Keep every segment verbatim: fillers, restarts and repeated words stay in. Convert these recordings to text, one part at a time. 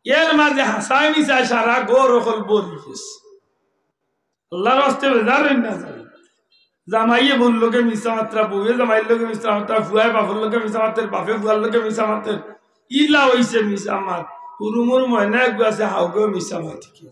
এর মাঝে হাছায় মিছায় সারা ঘর অকল ভরি গেছে। আল্লার ওয়াস্তে বেজার অইন না যাইন। জামাইয়ে বউর লগে মিছা মাতরা, বউয়ে জামাইর লগে মিছা মাতরা, ফুয়ায় বাপর লগে মিছা মাতের, বাপে ফুয়ার লগে মিছা মাতের। ইলা অইছে মিছা মাত। হুরু-মুরু ময়না এগু আছে, হাউগেও মিছা মাত।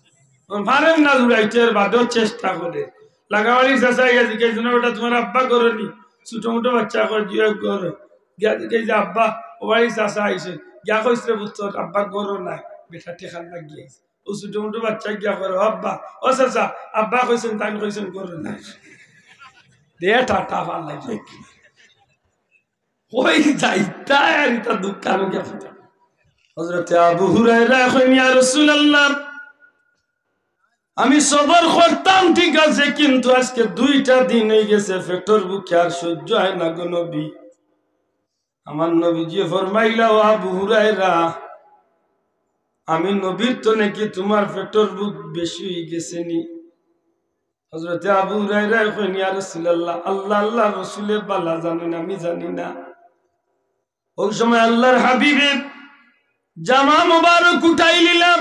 পারের না জুড়াইতে, এর বাদেও চেষ্টা করের। লাগাবাড়ির চাচা গিয়া জিকাইছে না, "বেটা, তুমার আব্বা ঘরো নি?" ছোট মোটো বাচ্চা কয়, "জি অয়, ঘরো।" গিয়া জিকাইছে, "আব্বা, ও বাড়ির চাচা আইছইন।" গিয়া কইছে, "রে পুত্তর, আব্বা ঘরো নাই।" বেটা ঠেকান লাগিয়া আইছে। ও ছোট মোটো বাচ্চা গিয়া কয়, "ও আব্বা, ও চাচা, আব্বা কইছইন, তাইন কইছইন ঘরো নাই।" দে টাটা, ভালা লাগে। কই যাইতায় আর ইতা দুঃখ আমি গিয়া কইতাম। হযরতে আবু হুরায়রা কইন, "ইয়া রাসূলুল্লাহ, আমি সবর করতাম ঠিক আছে, কিন্তু আজকে দুইটা দিন অই গেছে, পেটর ভুকে আর সহ্য অয় না গো নবী।" আমার নবীজিয়ে ফরমাইলা, "ও আবু হুরায়রা, আমি নবীর তনে কি তুমার পেটর ভুক বেশি অই গেছে নি?" হযরতে আবু হুরায়রায় কইন, "ইয়া রাসূলুল্লাহ, আল্লাহ, আল্লার রসুলে ভালা জানইন, আমি জানি না।" অউ সময় আল্লার হাবিবে জামা মুবারক উঠাইলিলা,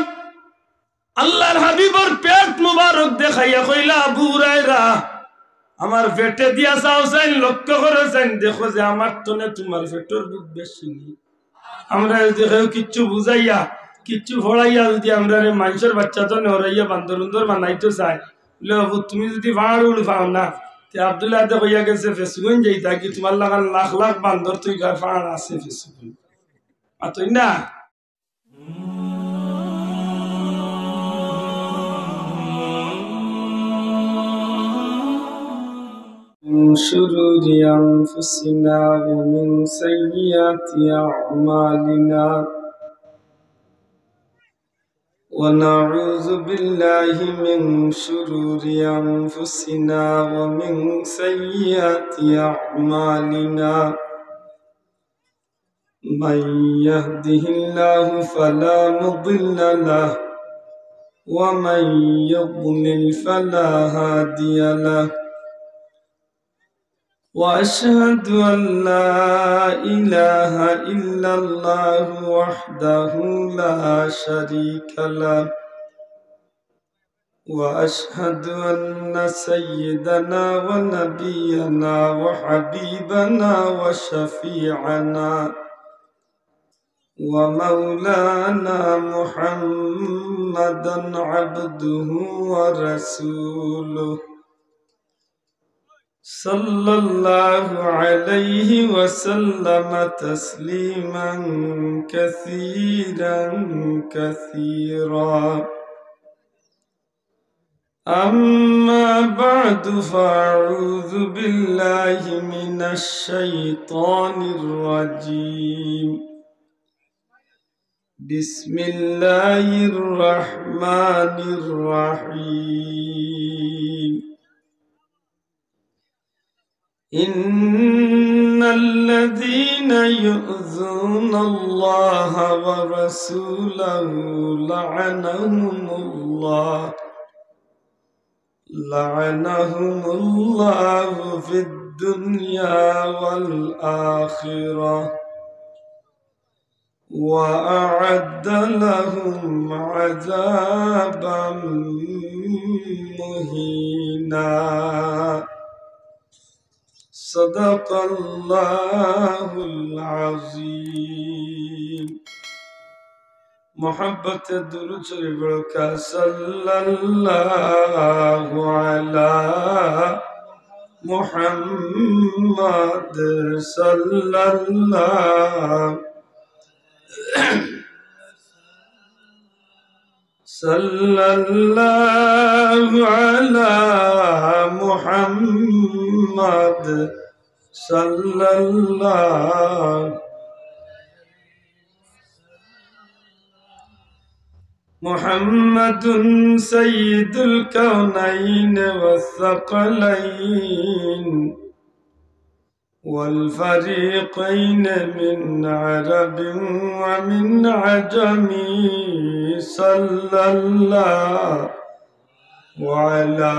আল্লার হাবিবর পেট মুবারক দেখাইয়া কইলা, "আবু হুরায়রা, আমার পেটেদি চাও চাইন, লক্ষ্য করো চাইন, দেখো যে আমার তনে তুমার পেটর ভুক বেশি নি।" আমরা যদি কেউ কিচ্ছু বুঝাইয়া, কিচ্ছু পড়াইয়া যদি আমরারে মানষর বাচ্চা তনে হরাইয়া বান্দর উন্দর বানাইতো চায়, বলে, "বাবু, তুমি যদি পাহাড় উড় পাও না, তে আব্দুল্লাহ দে কইয়া গেছে, ফেসুগুন যাইতা কি তুমার লাখান লাখ লাখ বান্দর তুই গার পাহাড় আছে ফেসুগুন।" আর তুই না। من شرور أنفسنا ومن سيئات أعمالنا. ونعوذ بالله من شرور أنفسنا ومن سيئات أعمالنا. من يهده الله فلا مضل له، ومن يضلل فلا هادي له. وأشهد أن لا إله إلا الله وحده لا شريك له، وأشهد أن سيدنا ونبينا وحبيبنا وشفيعنا ومولانا محمدا عبده ورسوله، صلى الله عليه وسلم تسليما كثيرا كثيرا. أما بعد، فأعوذ بالله من الشيطان الرجيم. بسم الله الرحمن الرحيم. إن الذين يؤذون الله ورسوله لعنهم الله، لعنهم الله في الدنيا والآخرة، وأعد لهم عذابا مهينا. صدق الله العظيم. محبت درود شریف پڑھو کہ صلی اللہ علی محمد، صلی اللہ، صلی اللہ علی محمد، صلی اللہ۔ محمد سيد الكونين والثقلين والفريقين من عرب ومن عجم، صلى الله على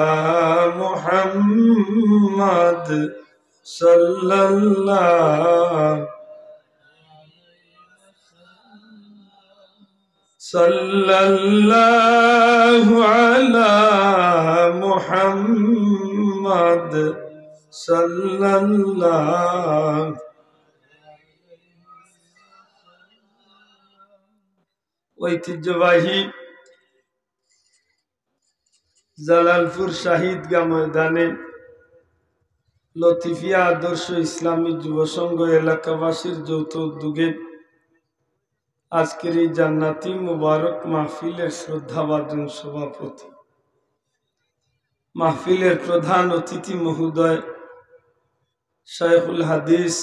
محمد، صلى الله صلى الله على محمد صلى الله। ঐতিহ্যবাহী জালালপুর শাহিদগাহ ময়দানে লতিফিয়া আদর্শ ইসলামী যুব সংঘ এলাকাবাসীর যৌথ উদ্যোগে আজকের এই জান্নাতি মুবারক মাহফিলের শ্রদ্ধাভাজন সভাপতি, মাহফিলের প্রধান অতিথি মহোদয়, শাইখুল হাদিস,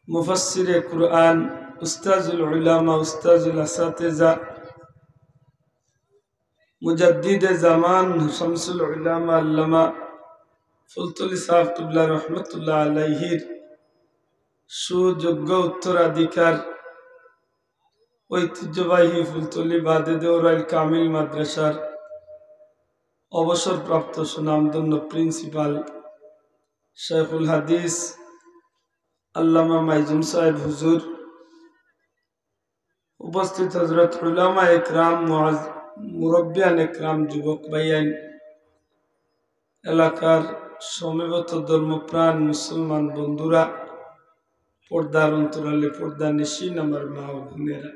মুফাসসিরে কুরআন, উস্তাজুল উলামা, উস্তাজুল আসাতেজা, মুজাদ্দিদে জামান, শামসুল উলামা, আল্লামা ফুলতলি সাহেব কিবলা রহমতুল্লাহ আলাইহির সুযোগ্য উত্তরাধিকার, ঐতিহ্যবাহী ফুলতলি বাদে দেওরাইল কামিল মাদ্রাসার অবসরপ্রাপ্ত সুনামধন্য প্রিন্সিপাল শাইখুল হাদিস আল্লামা মাইজুম সাহেব হুজুর, উপস্থিত হযরত উলামা একরাম, মুআজ-, মুরব্বিয়ান একরাম, যুবক ভাইয়াইন, এলাকার সমবেত ধর্মপ্রাণ মুসলমান বন্ধুরা, পর্দার অন্তরালে পর্দানিশীন আমার মা ও বোনেরা,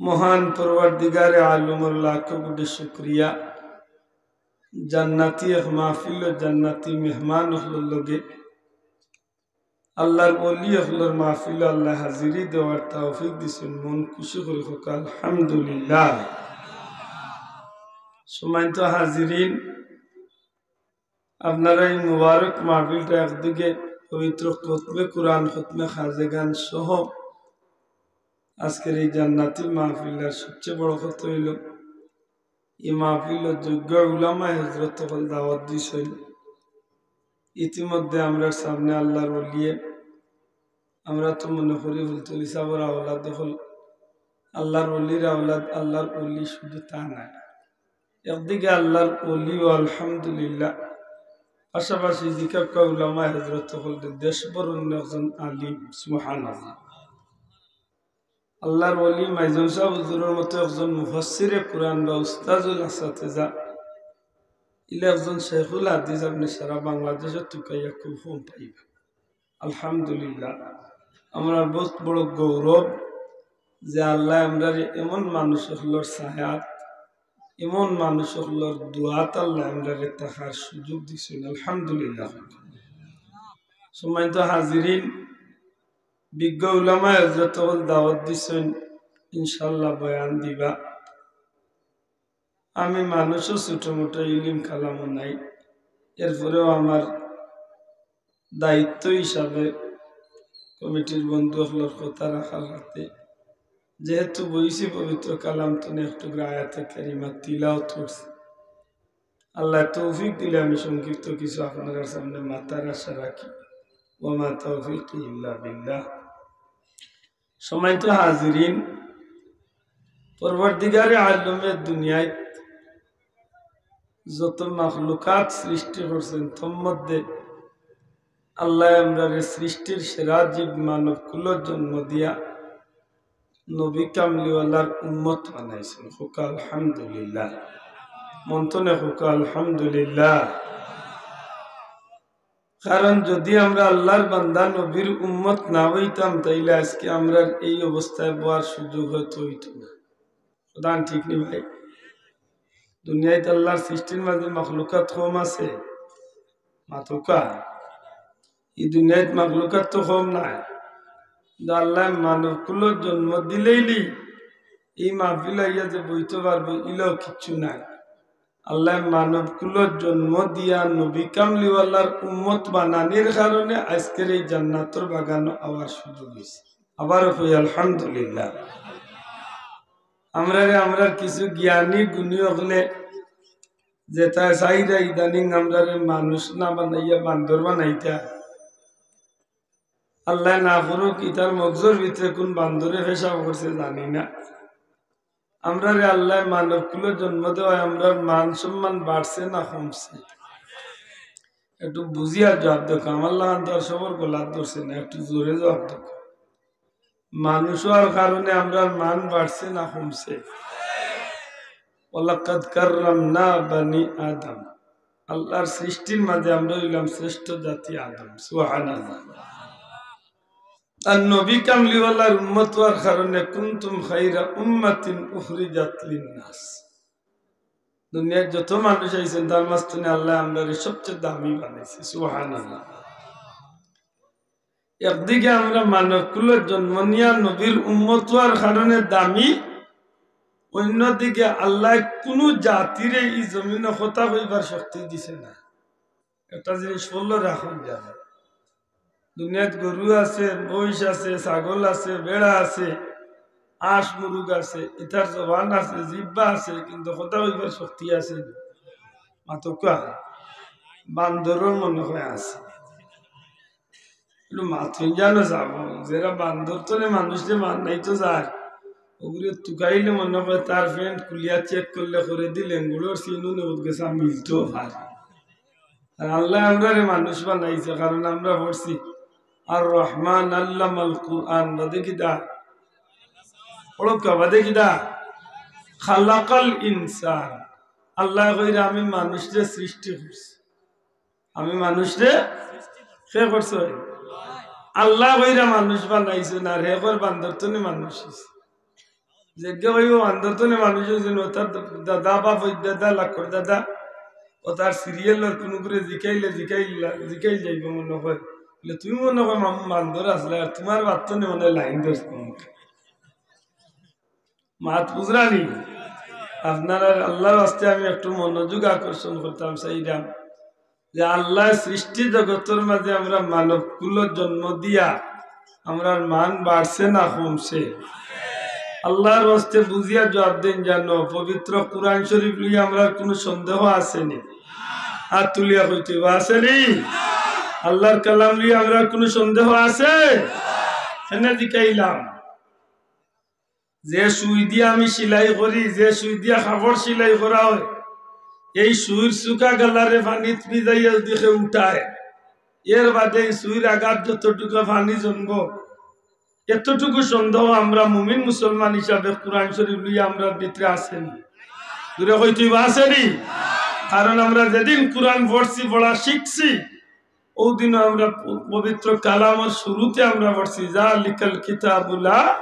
মহান পরওয়ারদিগারে আলমর লাখো কোটি শুকরিয়া, জান্নাতি এক মাহফিল ও জান্নাতি মেহমান অকলর লগে আল্লাহর ওলি অকলর মাহফিলো আল্লায় হাজিরি দেওয়ার তৌফিক দিছইন, মন খুশি করি কউক্কা আলহামদুলিল্লাহ। সম্মানিত হাজিরিন, আপনারা এই মুবারক মাহফিলটা একদিকে পবিত্র খতমে কুরআন, খতমে খাজেগান সহ আজকের এই জান্নাতি মাহফিলটার সবচেয়ে বড় কথা অইলো, ই মাহফিলো যোগ্য উলামায়ে হযরত অকল দাওয়াত দিছইন। ইতিমধ্যে আমরার সামনে আল্লাহর ওলিয়ে, আমরা তো মনে করি ফুলতলি সাবর আওলাদ অকল আল্লাহর ওলির আওলাদ, আল্লাহর ওলি শুধু তা নায়, একদিকে আল্লাহর ওলি ও আলহামদুলিল্লাহ, পাশাপাশি জিকাক্কা উলামায়ে হযরত অকল দেশ বরণ্য একজন আলিম, সুবহানাল্লাহ। আল্লাহর ওলি মাইজুম সাহেব হুজুরর মতো একজন মুফাসসিরে কুরআন বা উস্তাজুল আসাতেজা, ইলা একজন শেখুল হাদিস আপনে সারা বাংলাদেশো তুকাইয়া খুব কম পাইবা। আলহামদুলিল্লাহ, আমরার বউত বড় গৌরব যে আল্লায় আমরারে এমন মানুষ অকলর ছায়াত, এমন মানুষ অকলর দোয়াত আল্লায় আমরারে থাকার সুযোগ দিছইন। আলহামদুলিল্লাহ। সম্মানিত হাজিরিন, বিজ্ঞ উলামায়ে হযরত অকল দাওয়াত দিছইন, ইনশাআল্লাহ বয়ান দিবা। আমি মানুষও ছোট মোটো ইলিম কালামও নাই, এরপরেও আমার দায়িত্ব হিসাবে কমিটির বন্ধু অকলর কথা রাখার হাতে যেহেতু বইছি পবিত্র কালাম তনে একটু আয়াতে কারিমা তিলাওয়াত করছি। আল্লায় তৌফিক দিলে আমি সংক্ষিপ্ত কিছু আপনারার সামনে মাতার আশা রাখি। ওয়া মা তাওফিকি ইল্লা বিল্লাহ। সম্মানিত হাজিরিন, পরওয়ারদিগারে আলমে দুনিয়াত যত মাখলুকাত সৃষ্টি করছইন, তন্মধ্যে আল্লায় আমরারে সৃষ্টির সেরা জীব মানব কুলো জন্ম দিয়া নবী কামলিওয়ালার উম্মত বানাইছইন। কউক্কা আলহামদুলিল্লাহ। মন তনে কউক্কা আলহামদুলিল্লাহ। কারণ যদি আমরা আল্লাহর বান্দা নবীর উম্মত না অইতাম, তাইলে আজকে আমরার এই অবস্থায় বওয়ার সুযোগ হয়তো অইতো না। কথা ঠিক নি ভাই? দুনিয়াত আল্লাহর সৃষ্টির মাঝে মাখলুকাত কম আছে? মাতউক্কা। ই দুনিয়াত মাখলুকাত তো কম নায়, কিন্তু আল্লায় মানব কুলো জন্ম দিলাইলি ই মাহফিলো আইয়া যে বইতো পারবো, ইলাও কিচ্ছু নায়। আল্লায় মানব কুলো জন্ম দিয়া নবী কামলিওয়ালার উম্মত বানানির কারণে আজকের এই জান্নাতর বাগানো আওয়ার সুযোগ অইছে। আবারও কই আলহামদুলিল্লাহ। আমরারে, আমরার কিছু জ্ঞানী গুণী অকলে যেতা চাইরা ইদানিং আমরারে মানুষ না বানাইয়া বান্দর বানাইতা, আল্লায় না করউক, ইতার মগজর ভিতরে কুন বান্দরে পেশাব করছে জানি না। আমরারে আল্লায় মানব কুলো জন্ম দেওয়ায় আমরার মান সম্মান বাড়ছে না কমছে? একটু বুঝিয়া জবাব দেউক্কা। আমার লাখান তো আর সবর গলাত ধরছে না, একটু জোরে জবাব দেউক্কা। মানুষ অওয়ার কারণে আমরার মান বাড়ছে না কমছে? ওয়ালাকাদ কাররামনা বানি আদম। আল্লাহর সৃষ্টির মাঝে আমরা অইলাম শ্রেষ্ঠ জাতি আদম। সুবহানাল্লাহ। আর নবী কামলিওয়ালার উম্মত অওয়ার কারণে কুনতুম খাইরা উম্মাতিন উখরিজাত লিন্নাস। দুনিয়ার যত মানুষ আইছইন, তার মাঝখানে আল্লাহ আমরারে সবচেয়ে দামি বানাইছে। সুবহানাল্লাহ। একদিকে আমরা মানব কুলো জন্ম নিয়া নবীর উম্মত অওয়ার কারণে দামি, অন্যদিকে আল্লাহ কুনু জাতিরে ই জমিনো কথা কইবার শক্তি দিছে না। একটা জিনিস বললো রাখুন যাবে, দুনিয়াত গরু আছে, মহিষ আছে, ছাগল আছে, বেড়া আছে, আঁশ মুরুগ আছে, ইতার জবান আছে, জিব্বা আছে, কিন্তু কথা কইবার শক্তি আছে না। মাতকা বান্দরর মনে হয় আছে। একটু মাথুন জানো যাবো, যেরা বান্দর তনে মানুষরে মান নাই তো যার, ওগুলো তুকাইলে মনে হয় তার প্যান্ট খুলিয়া চেক করলে করে দিলেন, গুলোর চিহ্ন নেবত গেছে মিলতেও পারে। আর আল্লাহ আমরারে মানুষ বানাইছে, কারণ আমরা পড়ছি, আর রহমান আল্লামাল কুরআন, বাদে কিতা? পড়ো কা, বাদে কিতা? খালাকাল ইনসান। আল্লাহ কইরা, "আমি মানুষরে সৃষ্টি করছি।" আমি মানুষরে কে করছে? আল্লাহ কইরা মানুষ বানাইছে না, রে কর বান্দর তনে মানুষ অইছে। যেগে কইব বান্দর তনে মানুষ অইছে, ও তার দাদা বা দাদা, লাখর দাদা, ও তার সিরিয়ালর কুনু করে জিকাইলে জিকাইল, জিকাইল যাইব মনে হয়। বলে, "তুমি মনে হয় মামু বান্দর আসলে, আর তোমার বাপ তনে মনে হয় লাইন ধরছে।" মাত বুঝরানি? আপনারা আল্লাহর ওয়াস্তে আমি একটু মনোযোগ আকর্ষণ করতাম চাইরাম যে আল্লাহ সৃষ্টি জগতর মাঝে আমরা মানব কুলো জন্ম দিয়া আমরার মান বাড়ছে না কমছে? আল্লাহর ওয়াস্তে বুঝিয়া জবাব দেন জানো, পবিত্র কোরআন শরীফ লইয়া আমরার কুনু সন্দেহ আছে নি? হাত তুলিয়া কইতে অইবো, আছে নি? আল্লাহর কালাম লইয়া আমরার কুনু সন্দেহ আছে? কেনে জিকাইলাম? যে সুই দিয়া আমি সিলাই করি, যে সুই দিয়া কাপড় সিলাই করা হয়, এই সুইর চুকা গালারে পানিত ভিজাইয়া যদি কেউ উঠায়, এর বাদে এই সুইর আগাত যতটুকু পানি জমবো, এতটুকু সন্দেহ আমরা মুমিন মুসলমান হিসাবে কোরআন শরীফ লইয়া আমরার ভিতরে আছে নি? জোরে কইতে অইবো, আছে নি? কারণ আমরা যেদিন কোরআন পড়ছি, পড়া শিখছি, ওই দিনও আমরা প-, পবিত্র কালামর শুরুতে আমরা পড়ছি, "জালিকাল কিতাবু লা",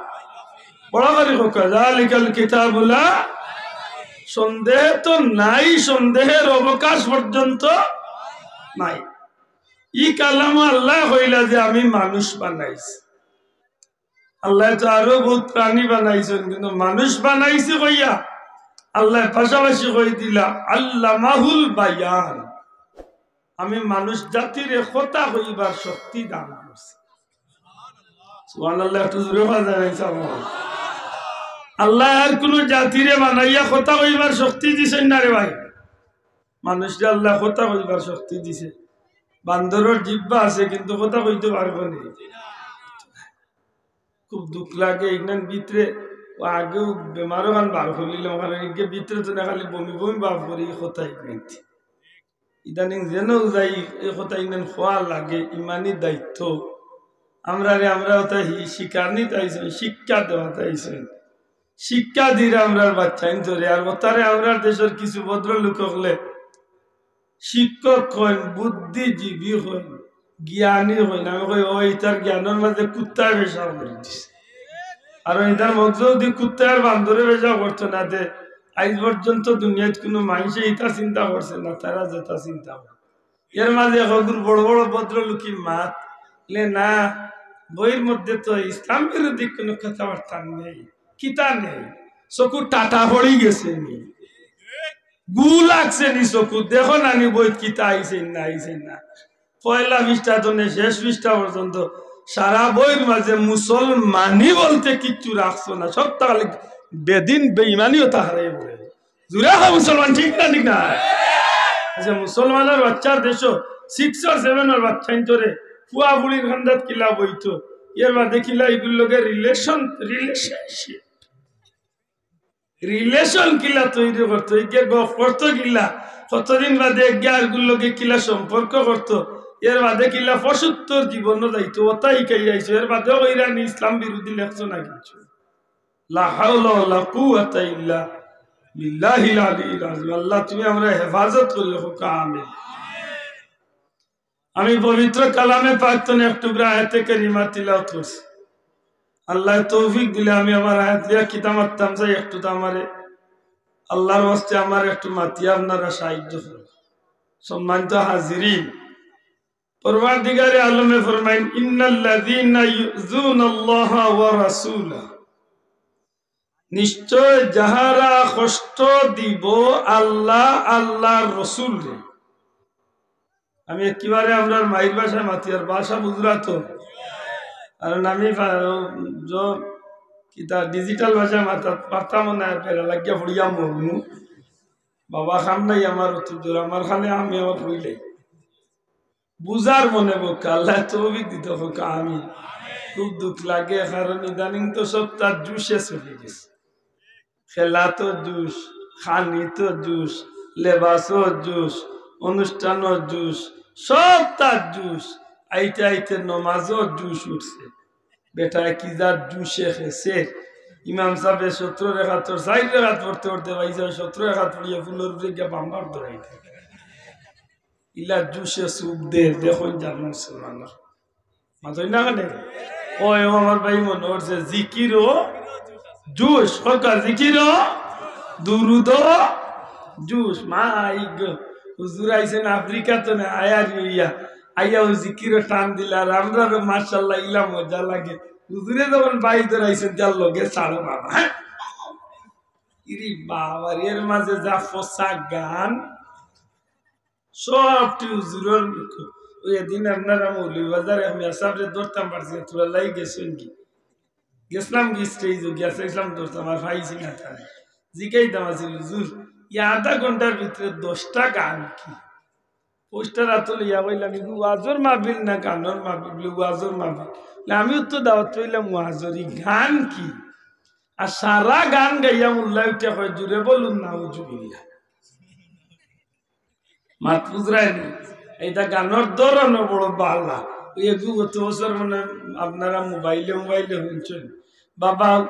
বড় করি কউক্কা, "জালিকাল কিতাবু লা", সন্দেহ তো নাই, সন্দেহের অবকাশ পর্যন্ত নাই। ই কালামো আল্লাহ কইলা যে আমি মানুষ বানাইছি। আল্লাহ তো আরো বহুত প্রাণী বানাইছইন, কিন্তু মানুষ বানাইছি কইয়া আল্লাহ পাশাপাশি কই দিলা, "আল্লামাহুল বায়ান।" আমি মানুষ জাতিরে কথা কইবার শক্তি দান করছি। সুবহানাল্লাহ, একটু জোরে কওয়া যায় না, ইনশাআল্লাহ? আল্লাহ আর কুনু জাতিরে বানাইয়া কথা কইবার শক্তি দিছইন না রে ভাই। মানুষরে আল্লাহ কথা কইবার শক্তি দিছে। বান্দরর জিব্বা আছে, কিন্তু কথা কইতে পারবো নি। খুব দুখ লাগে, ইগনান ভিতরে, ও আগেও বেমারও খান বার করিলাম, কারণ ইগে ভিতরে তো না খালি বমি বমি ভাব করি, ই কথা ইগনান। ইদানিং যেন যাই, এই কথা ইগনান কওয়া লাগে, ইমানি দায়িত্ব। আমরারে, আমরা ওটা হি-, শিকার নিতে আইছইন, শিক্ষা দেওয়াতে আইছইন। শিক্ষা দিরা আমরার বাচ্চাইন ধরে, আর ওটারে আমরার দেশর কিছু ভদ্রলোক হকলে শিক্ষক কইন, বুদ্ধিজীবী কইন, জ্ঞানী কইন। আমি কই, "ও, ইতার জ্ঞানর মাঝে কুত্তায় পেশাব করি দিছে।" আর ইতার মগজো যদি কুত্তায় আর বান্দরে পেশাব করতো না, তে আইজ পর্যন্ত দুনিয়াত কুনু মানষে ইতা চিন্তা করছে না, তারা যেটা চিন্তা করে। এর মাঝে হগুর বড় বড় ভদ্রলোকী মাত, লে না, বইর মধ্যে তো ইসলাম বিরোধী কুনু কথাবার্তা নেই, কিতা নেই, চকুর টাটা পড়ি গেছে নি। গু লাগছে নি চকুত, দেখো না নি বইত কিতা আইছে না আইছে না। পয়লা পৃষ্ঠা তনে শেষ পৃষ্ঠা পর্যন্ত সারা বইর মাঝে মুসলমানি বলতে কিচ্ছু রাখছো না, সব তাহলে বেদিন বেইমানিও তাহারাই বলে। জুড়ে হয় মুসলমান, ঠিক না? ঠিক না? আচ্ছা, মুসলমানর বাচ্চার দেশো six আর seven-র বাচ্চাইন্তরে ফুয়া ফুড়ির কান্দাত কিলা বইতো, এর বাদে কিলা ইগুর লগে relation, relationship, relation কিলা তৈরি করতো, ইগে গফ করতো কিলা, কতদিন বাদে এগিয়ে আরগুর লগে কিলা সম্পর্ক করতো, এর বাদে কিলা পঁচাত্তর জীবনও যাইতো, ওটা হিকাই যাইছো, এর বাদেও কইরা নি ইসলাম বিরোধী লেখছো না কিছু। লা হাওলা ওয়ালা কুওয়াতা ইল্লা বিল্লাহিল আলিয়্যিল আযীম। আল্লাহ, তুমি আমরারে হেফাজত করিও, কউক্কা আমিন। আমি পবিত্র কালামে পাক তনে এক টুকরা আয়াতে কারিমা তিলাওয়াত করছি। আল্লায় তৌফিক দিলে আমি আমার আয়াত লইয়া কিতা মাততাম চাই, একটু তো আমারে আল্লাহর ওয়াস্তে আমারে একটু মাতিয়া আপনারা সাহায্য করুন। সম্মানিত হাজিরিন, পরওয়ারদিগারে আলমে ফরমাইন, "ইন্নাল্লাযীনা ইউযুনাল্লাহা ওয়া রাসূলা।" নিশ্চয় যাহারা কষ্ট দিব আল্লাহ, আল্লাহর রসুলরে। আমি একেবারে আমরার মাইর ভাষায় মাতিয়ার, ভাষা বুঝরা তো। কারণ আমি পা-, য-, কিতা digital ভাষায় মাতা পারতাম না, বেড়া লাগিয়া পড়িয়া মরমু। বাবা খান নাই আমার অত জোর, আমার খানে আমি আমার পড়িলাই। বুঝার মনে বউক্কা, আল্লায় তৌফিক দিতা কউক্কা আমিন। খুব দুখ লাগে, কারণ ইদানিং তো সবতা জুশে চলি গেছে। খেলাত জুশ, খানিত জুশ, লেবাসো জুশ, অনুষ্ঠানো জুশ, সবতা জুশ। আইতে আইতে নমাজও জুশ উঠছে। বেটায় কি জাত জুশে খেছে। ইমাম সাবে সতেরো রেকাতর চাইর রেকাত পড়তে পড়তে পাইছে, সতেরো রেকাত পড়িয়া ফুলর উপরে গিয়া বাম্বার ধরাই দেয়। ইলা জুশে চুপ দে, দেখইন জানো মুসলমানর। মাতইন না কেনে? ওই ও আমার ভাই মনে করছে জিকিরও জুশ, কউক্কা জিকিরও দুরুদও জুশ। মাই গো, হুজুর আইছেন আফ্রিকা তনে আয়ার ইয়া, আইয়া ও জিকিরও টান দিলা, আর আমরারও মাশাআল্লাহ ইলা মজা লাগে। হুজুরে যখন বাই ধরাইছেন, তার লগে ছাড়ো বাবা, হ্যাঁ? ইরি বাবা, এর মাঝে যা ফসা গান, সবটি হুজুরর মুখো। ওই এদিন আপনারা মৌলভীবাজার এক মেসাবরে ধরতাম পারছি না, তোরা লাই গেছেন কি? গেছিলাম কি stage-ও, গিয়া চাইছিলাম ধরতাম, আর পাইছি না তারে। জিকাইতাম আছিল, "হুজুর, ই আধা ঘন্টার ভিতরে দশটা গান কি?" Poster আতো লইয়া কইলাম, "ইগু ওয়াজর মাহফিল না গানর মাহফিল?" বলে, "ওয়াজর মাহফিল।" না, আমিও তো দাওয়াত পাইলাম ওয়াজর, ই গান কি? আর সারা গান গাইয়া মোল্লা উঠে কয়, "জুরে বলুন নাউজুবিল্লাহ।" মাত বুঝরায় নি? এইটা গানর ধরনও বড় বালা। ওই এগু গত বছর মানে আপনারা মোবাইলে মোবাইলে শুনছেন, "বাবা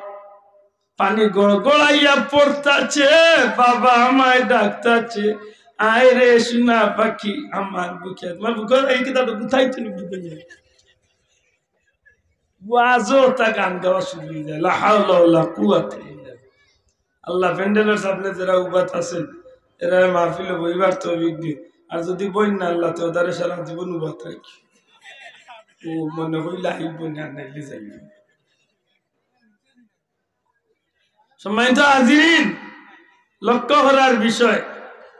পানি গড়গড়াইয়া পড়তাছে, বাবা আমায় ডাকতাছে, আয় রে সোনা পাখি আমার বুকে।" তোমার বুকে এই কিতাবটা কোথায় তুমি বুকে নিয়ে? ওয়াজও তা গান গাওয়া শুরু হয়ে যায়, "লা হাওলা ওয়ালা কুওয়াতা ইল্লা বিল্লাহ।" আল্লাহ প্যান্ডেলর সামনে যারা উবাত আছেন, এরা মাহফিলে বইবার তৌফিক দিন। আর যদি বইন না, আল্লাহ তো ওদারে সারা জীবন উবাত রাখি। ও মনে হইলে আইব না, নাইলে যাইব। সম্মানিত হাজিরিন, লক্ষ্য করার বিষয়,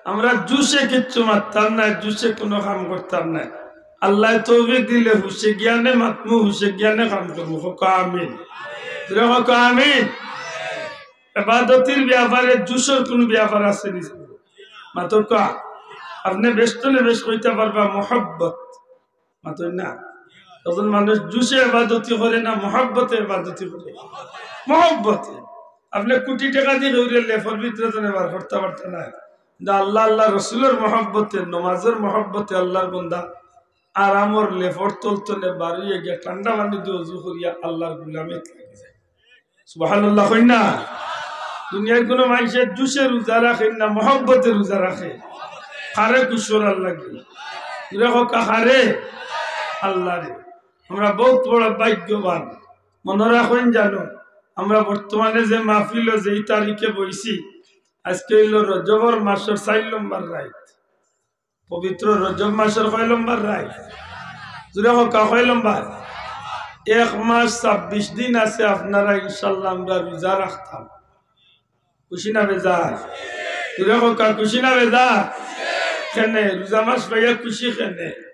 আমরা জুশে কিচ্ছু মাততাম না, জুশে কোনো কাম করতাম না। আল্লায় তৌফিক দিলে হুশে জ্ঞানে মাতমু, হুশে জ্ঞানে কাম করমু। কউক্কা আমিন। জোরে কউক্কা আমিন। এবাদতির ব্যাপারে জুশর কোনো ব্যাপার আছে নি? মাতউক্কা। আপনে বেশ তো নে বেশ কইতা পারবা মহব্বত। মাতইন না। তখন মানুষ জুশে এবাদতি করে না, মহব্বতে এবাদতি করে। মহব্বতে। আপনে কোটি টেকা দিয়া কেউরে লেফর ভিতরে তো বার করতা পারতা না। কিন্তু আল্লাহ, আল্লাহ রসুলর মহব্বতে, নমাজর মহব্বতে আল্লাহর বন্দা আরামর লেফর তল তনে বারইয়া গিয়া ঠান্ডা পানি দিয়া অজু করিয়া আল্লাহর গুলামিত লাগি যায়। সুবহানাল্লাহ কইন না? দুনিয়ার কোনো মানুষে জুশে রোজা রাখেন না, মহব্বতে রোজা রাখে। কারে খুশ করার লাগি? জোরে কউক্কা কারে? আল্লাহরে। আমরা বহুত বড় ভাগ্যবান। মনে রাখইন জানো, আমরা বর্তমানে যে মাহফিলো যেই তারিখে বইছি, আজকে অইলো রজবর মাসর চাইর নম্বর রাইত। পবিত্র রজব মাসর কয় নম্বর রাইত? জোরে কউক্কা, কয় নম্বর? এক মাস ছাব্বিশ দিন আছে, আপনারা ইনশাআল্লাহ আমরা রোজা রাখতাম। খুশি না বেজার? জোরে কউক্কা, খুশি না বেজার? কেনে রোজা মাস পাইয়া খুশি কেনে?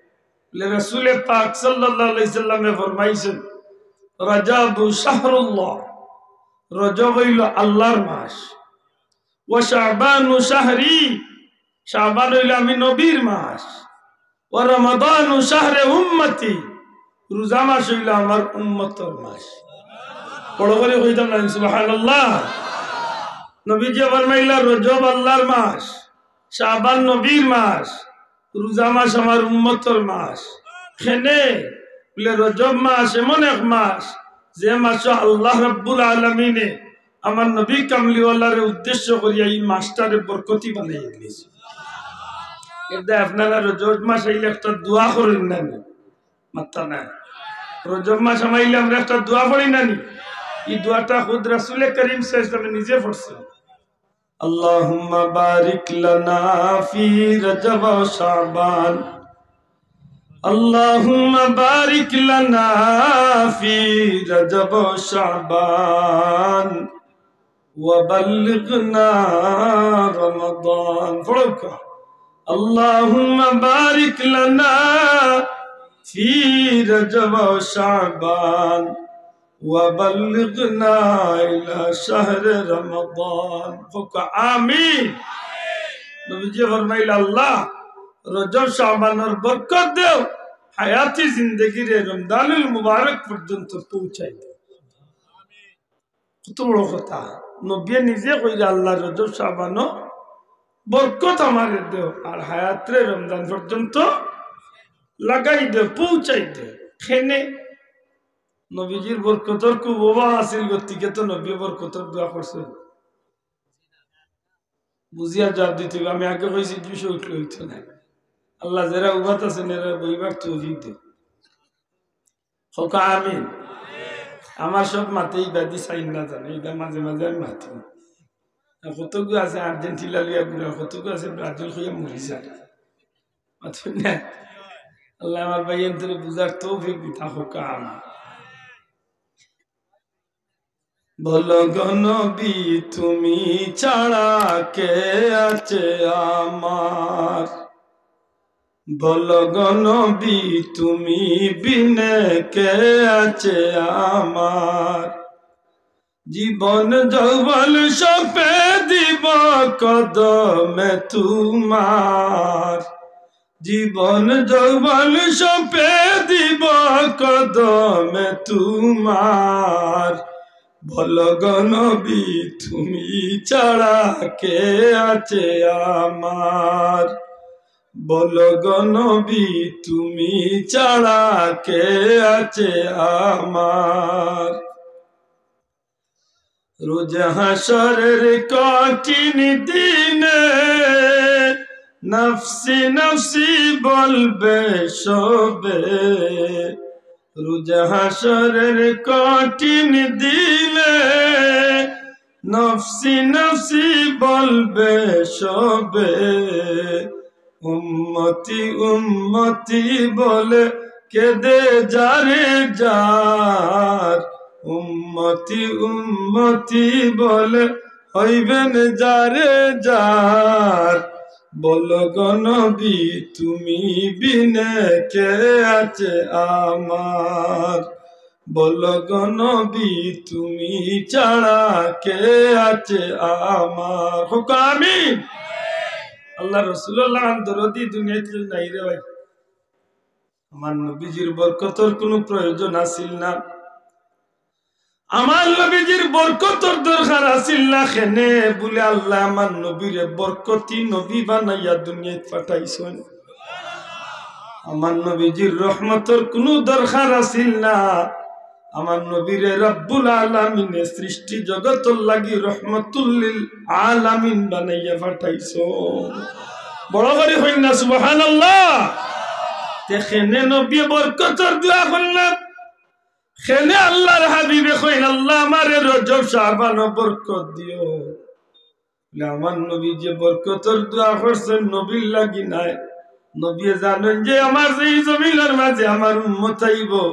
বলে, রাসূলে পাক সাল্লাল্লাহু আলাইহি সাল্লামে ফরমাইছেন, "রজবু শাহরুল্লাহ, রজব অইলো আল্লাহর মাস। ওয়া শাবানু শাহরি, শাবান অইলো আমি নবীর মাস। ওয়া রমাদানু শাহরে উম্মতি, রোজা মাস অইলো আমার উম্মতর মাস।" বড় করি কইতাম না, সুবহানাল্লাহ। নবীজি ফরমাইলা, রজব আল্লাহর মাস, শাবান নবীর মাস, রোজা মাস আমার উম্মতর মাস। কেনে? বুলে, রজব মাস এমন এক মাস, যে মাসো আল্লাহ রাব্বুল আলামিনে আমার নবী কামলিওয়ালারে উদ্দেশ্য করিয়া ই মাসটারে বরকতি বানাইয়া দিছে। এরদায় আপনারা রজব মাস আইলে একটা দোয়া করইন না নি? মাত্তা নাই। রজব মাস আইলে আমরা একটা দোয়া পড়ি না নি? ই দোয়াটা খুদ রাসূলে করিম সাল্লাল্লাহু আলাইহি ওয়াসাল্লামে নিজে পড়ছেন। اللهم بارك لنا في رجب وشعبان. اللهم بارك لنا في رجب وشعبان وبلغنا رمضان. পড়উক্কা। اللهم بارك لنا في رجب وشعبان وبلغنا إلى شهر رمضان. কউক্কা আমিন। নবীজি ফরমাইলা, আল্লাহ, রজব শাবানর বরকত দেও, হায়াতি জিন্দেগিরে রমজানুল মুবারক পর্যন্ত পৌঁছাই দেও। কত বড় কথা। নবীয়ে নিজে কইরা, আল্লাহ, রজব শাবানো বরকত আমারে দেও, আর হায়াতরে রমজান পর্যন্ত লাগাই দেও, পৌঁছাই দেও। কেনে? নবীজির বরকতর খুব অভাব আছিল, গতিকে তো নবীয়ে বরকতর দোয়া করছইন। বুঝিয়া জবাব দিতে অইবো, আমি আগে কইছি, জুশে উঠলে অইতো নায়। আল্লাহ, যেরা উবাত আছইন, এরারে বইবার তৌফিক দেও। কউক্কা আমিন। আমার সব মাতে ইবাদি চাইন না জানো, ইটা মাঝে মাঝে আমি মাতি। আর কতগু আছে আর্জেন্টিনা লইয়া ঘুরে, কতগু আছে ব্রাজিল কইয়া মরি যায়। মাতইন না। আল্লাহ আমার ভাইয়াইন্তরে বুঝার তৌফিক দিতা, কউক্কা আমিন। বলো গো নবী, তুমি ছাড়া কে আছে আমার? বলো গো নবী, তুমি বিনে কে আছে আমার? জীবন যৌবন সপে দিব কদমে তোমার। জীবন যৌবন সপে দিব কদমে তোমার। বলো গো নবী, তুমি ছাড়া কে আছে আমার? বলো গো নবী, তুমি ছাড়া কে আছে আমার? রোজ হাশরের কঠিন দিনে নফসি নফসি বলবে সবে। রোজ হাশরের কঠিন দিনে নফসি নফসি বলবে সবে। উম্মতি উম্মতি বলে কেঁদে যারে যার, উম্মতি উম্মতি বলে হইবেন যারে যার। বলো গো নবী, তুমি বিনে কে আছে আমার? বলো গো নবী, তুমি ছাড়া কে আছে আমার? কউক্কা আমিন। আল্লাহ রসুলর লাখান দরদি দুনিয়াত কেউ নাই রে ভাই। আমার নবীজির বরকতর কুনু প্রয়োজন আছিল না, আমার নবীজির বরকতর দরকার আছিল না। কেনে? বুলে আল্লায় আমার নবীরে বরকতি নবী বানাইয়া দুনিয়াত পাঠাইছইন। আমার নবীজির রহমতর কুনু দরকার আছিল না। আমার নবীরে রব্বুল আলামিনে সৃষ্টি জগতর লাগি রহমতুল্লিল আলামিন বানাইয়া পাঠাইছইন। বড় করি কইন না সুবহানাল্লাহ। তে কেনে নবীয়ে বরকতর দোয়া করলা? কেনে আল্লাহর হাবিবে কইন, আল্লাহ আমারে রজব শাবানো বরকত দিও। বুলে, আমার নবী যে বরকতর দোয়া করছইন, নবীর লাগি নায়। নবীয়ে জানইন যে আমার যে ই জমিনর মাঝে আমার উম্মত আইবো,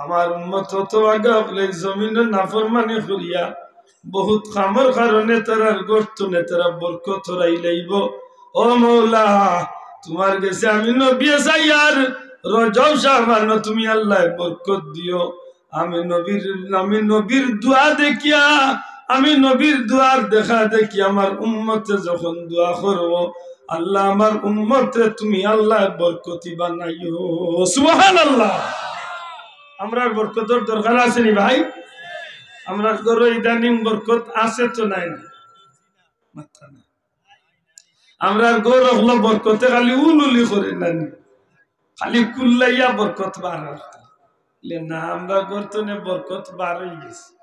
আমার উম্মত অত আগে অকলে ই জমিনো নাফরমানি করিয়া বহুত কামর কারণে তারার গর্ত নে তারা বরকত হরাই লাইবো। ও মৌলা, তুমার গেছে আমি নবীয়ে চাইয়ার, রজব শাবানো তুমি আল্লায় বরকত দিও। আমি নবীর, আমি নবীর দোয়া দেখিয়া, আমি নবীর দোয়ার দেখা দেখি আমার উম্মতে যখন দোয়া করবো, আল্লাহ আমার উম্মতরে তুমি আল্লায় বরকতি বানাইও। সুবহানাল্লাহ। আমরার বরকতর দরকার আছে নি ভাই? আমরার ঘরো ইদানিং বরকত আছে তো নাই না? মাত্তা না। আমরার ঘর অকলো বরকতে খালি উলুলি করে নানি। খালি কুল্লাইয়া বরকত বার অর। লে না, আমরার ঘর তনে বরকত বার অইগেছে।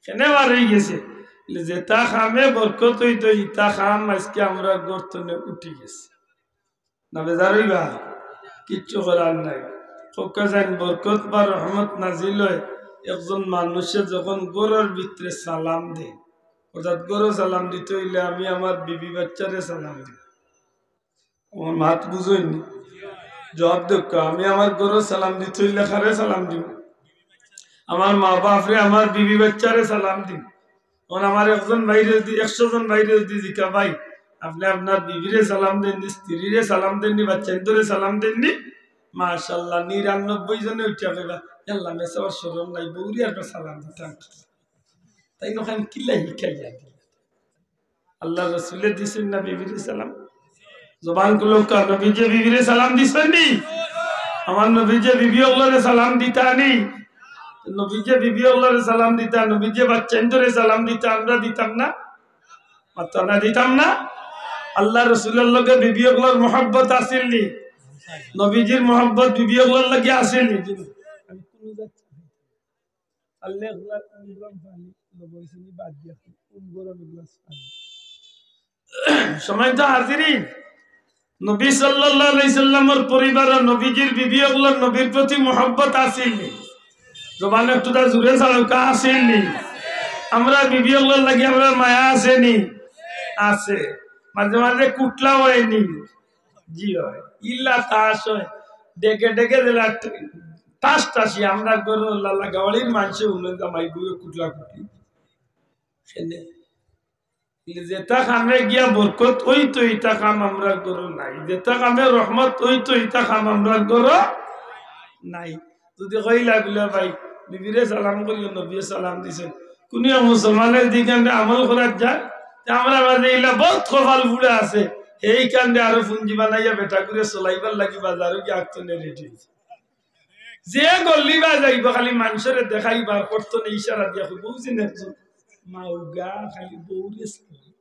কেনে বার অইগেছে? লে যেতা কামে বরকত অইতো, ইতা কাম আইজকে আমরার ঘর তনে উঠিগেছে। না বেজার অইবা? কিচ্ছু করার নাই। কউক্কা চাইন বরকত বা রহমত নাজিল অয় একজন মানষে যখন ঘরর ভিতরে সালাম দেয়, অর্থাৎ ঘরো সালাম দিতে অইলে আমি আমার বিবি বাচ্চারে সালাম দিমু। আমার মাত বুঝইন নি? জবাব দেউক্কা, আমি আমার ঘরো সালাম দিতে অইলে কারে সালাম দিমু? আমার মা বাপরে, আমার বিবি বাচ্চারে সালাম দিমু। অখন আমার একজন ভাইরে যদি, একশো জন ভাইরে যদি জিকা, "ভাই, আপনে আপনার বিবিরে সালাম দেইন নি, স্ত্রীরে সালাম দেইন নি, বাচ্চাইন্তরে সালাম দেইন নি?" মাশাআল্লাহ, নিরানব্বই জনে উঠিয়া কইবা, "আল্লাহ, মেসাবার শরম নাই, বউরে একটা সালাম দিতাম।" তাইন অখান কিলা হিকাইয়া দিলা? আল্লার রসুলে দিছইন না বিবিরে সালাম? জবান খুলউক্কা, নবীজিয়ে বিবিরে সালাম দিছইন নি? আমার নবীজিয়ে বিবি অকলরে সালাম দিতা নি? নবীজিয়ে বিবি অকলরে সালাম দিতা, নবীজিয়ে বাচ্চাইন্তরে সালাম দিতা, আমরা দিতাম না? মাততা না, দিতাম না? আল্লার রসুলর লগে বিবি অকলর মহব্বত আছিল নি? নবীজির মহব্বত বিবি অকলর লগে আছিল নি? আল্লাহ একলা উম গরম পানি, লবণ চিনি বাদ দিয়া উম গরম এক গ্লাস পানি। সম্মানিত হাজিরিন, নবী সাল্লাল্লাহু আলাইহি সাল্লামর পরিবারো নবীজির বিবি অকলর নবীর প্রতি মহব্বত আছিল নি? জবান একটুতা জুরে ছাড়উক্কা, আছিল নি? আমরার বিবি অকলর লাগি আমরার মায়া আছে নি? আছে। মাঝে মাঝে কুটলা অয় নি? জি অয়। ইলা তাস অয়। ডেকে ডেকে দিলা তাস তাসি, আমরার ঘরো লাগাওয়ালির মানষে উনন জামাই বউয়ে কুটলা কুটি। সেনে। যেতা কামে গিয়া বরকত অইতো, ইতা কাম আমরার ঘরো নাই। যেতা কামে রহমত অইতো, ইতা কাম আমরার ঘরো নাই। যদি কইলা বুলে, "ভাই, বিবিরে সালাম করিও, নবীয়ে সালাম দিছইন।" কুনু এক মুসলমানর দিকে আমরা আমল করার যায়, তে আমরার মাঝে ইলা বউত কপাল পুড়া আছে, হেই কান্দে আরো পুঞ্জি বানাইয়া বেটাগুরে চলাইবার লাগি বাজারো গিয়া আগ তনে রেডি অইছে। যে গল্লি বায় যাইবো, খালি মানষরে দেখাইবার, করতো না ইশারা দিয়া কইবো, "বুঝি না একজন মাউগা, খালি বউরে সালাম।"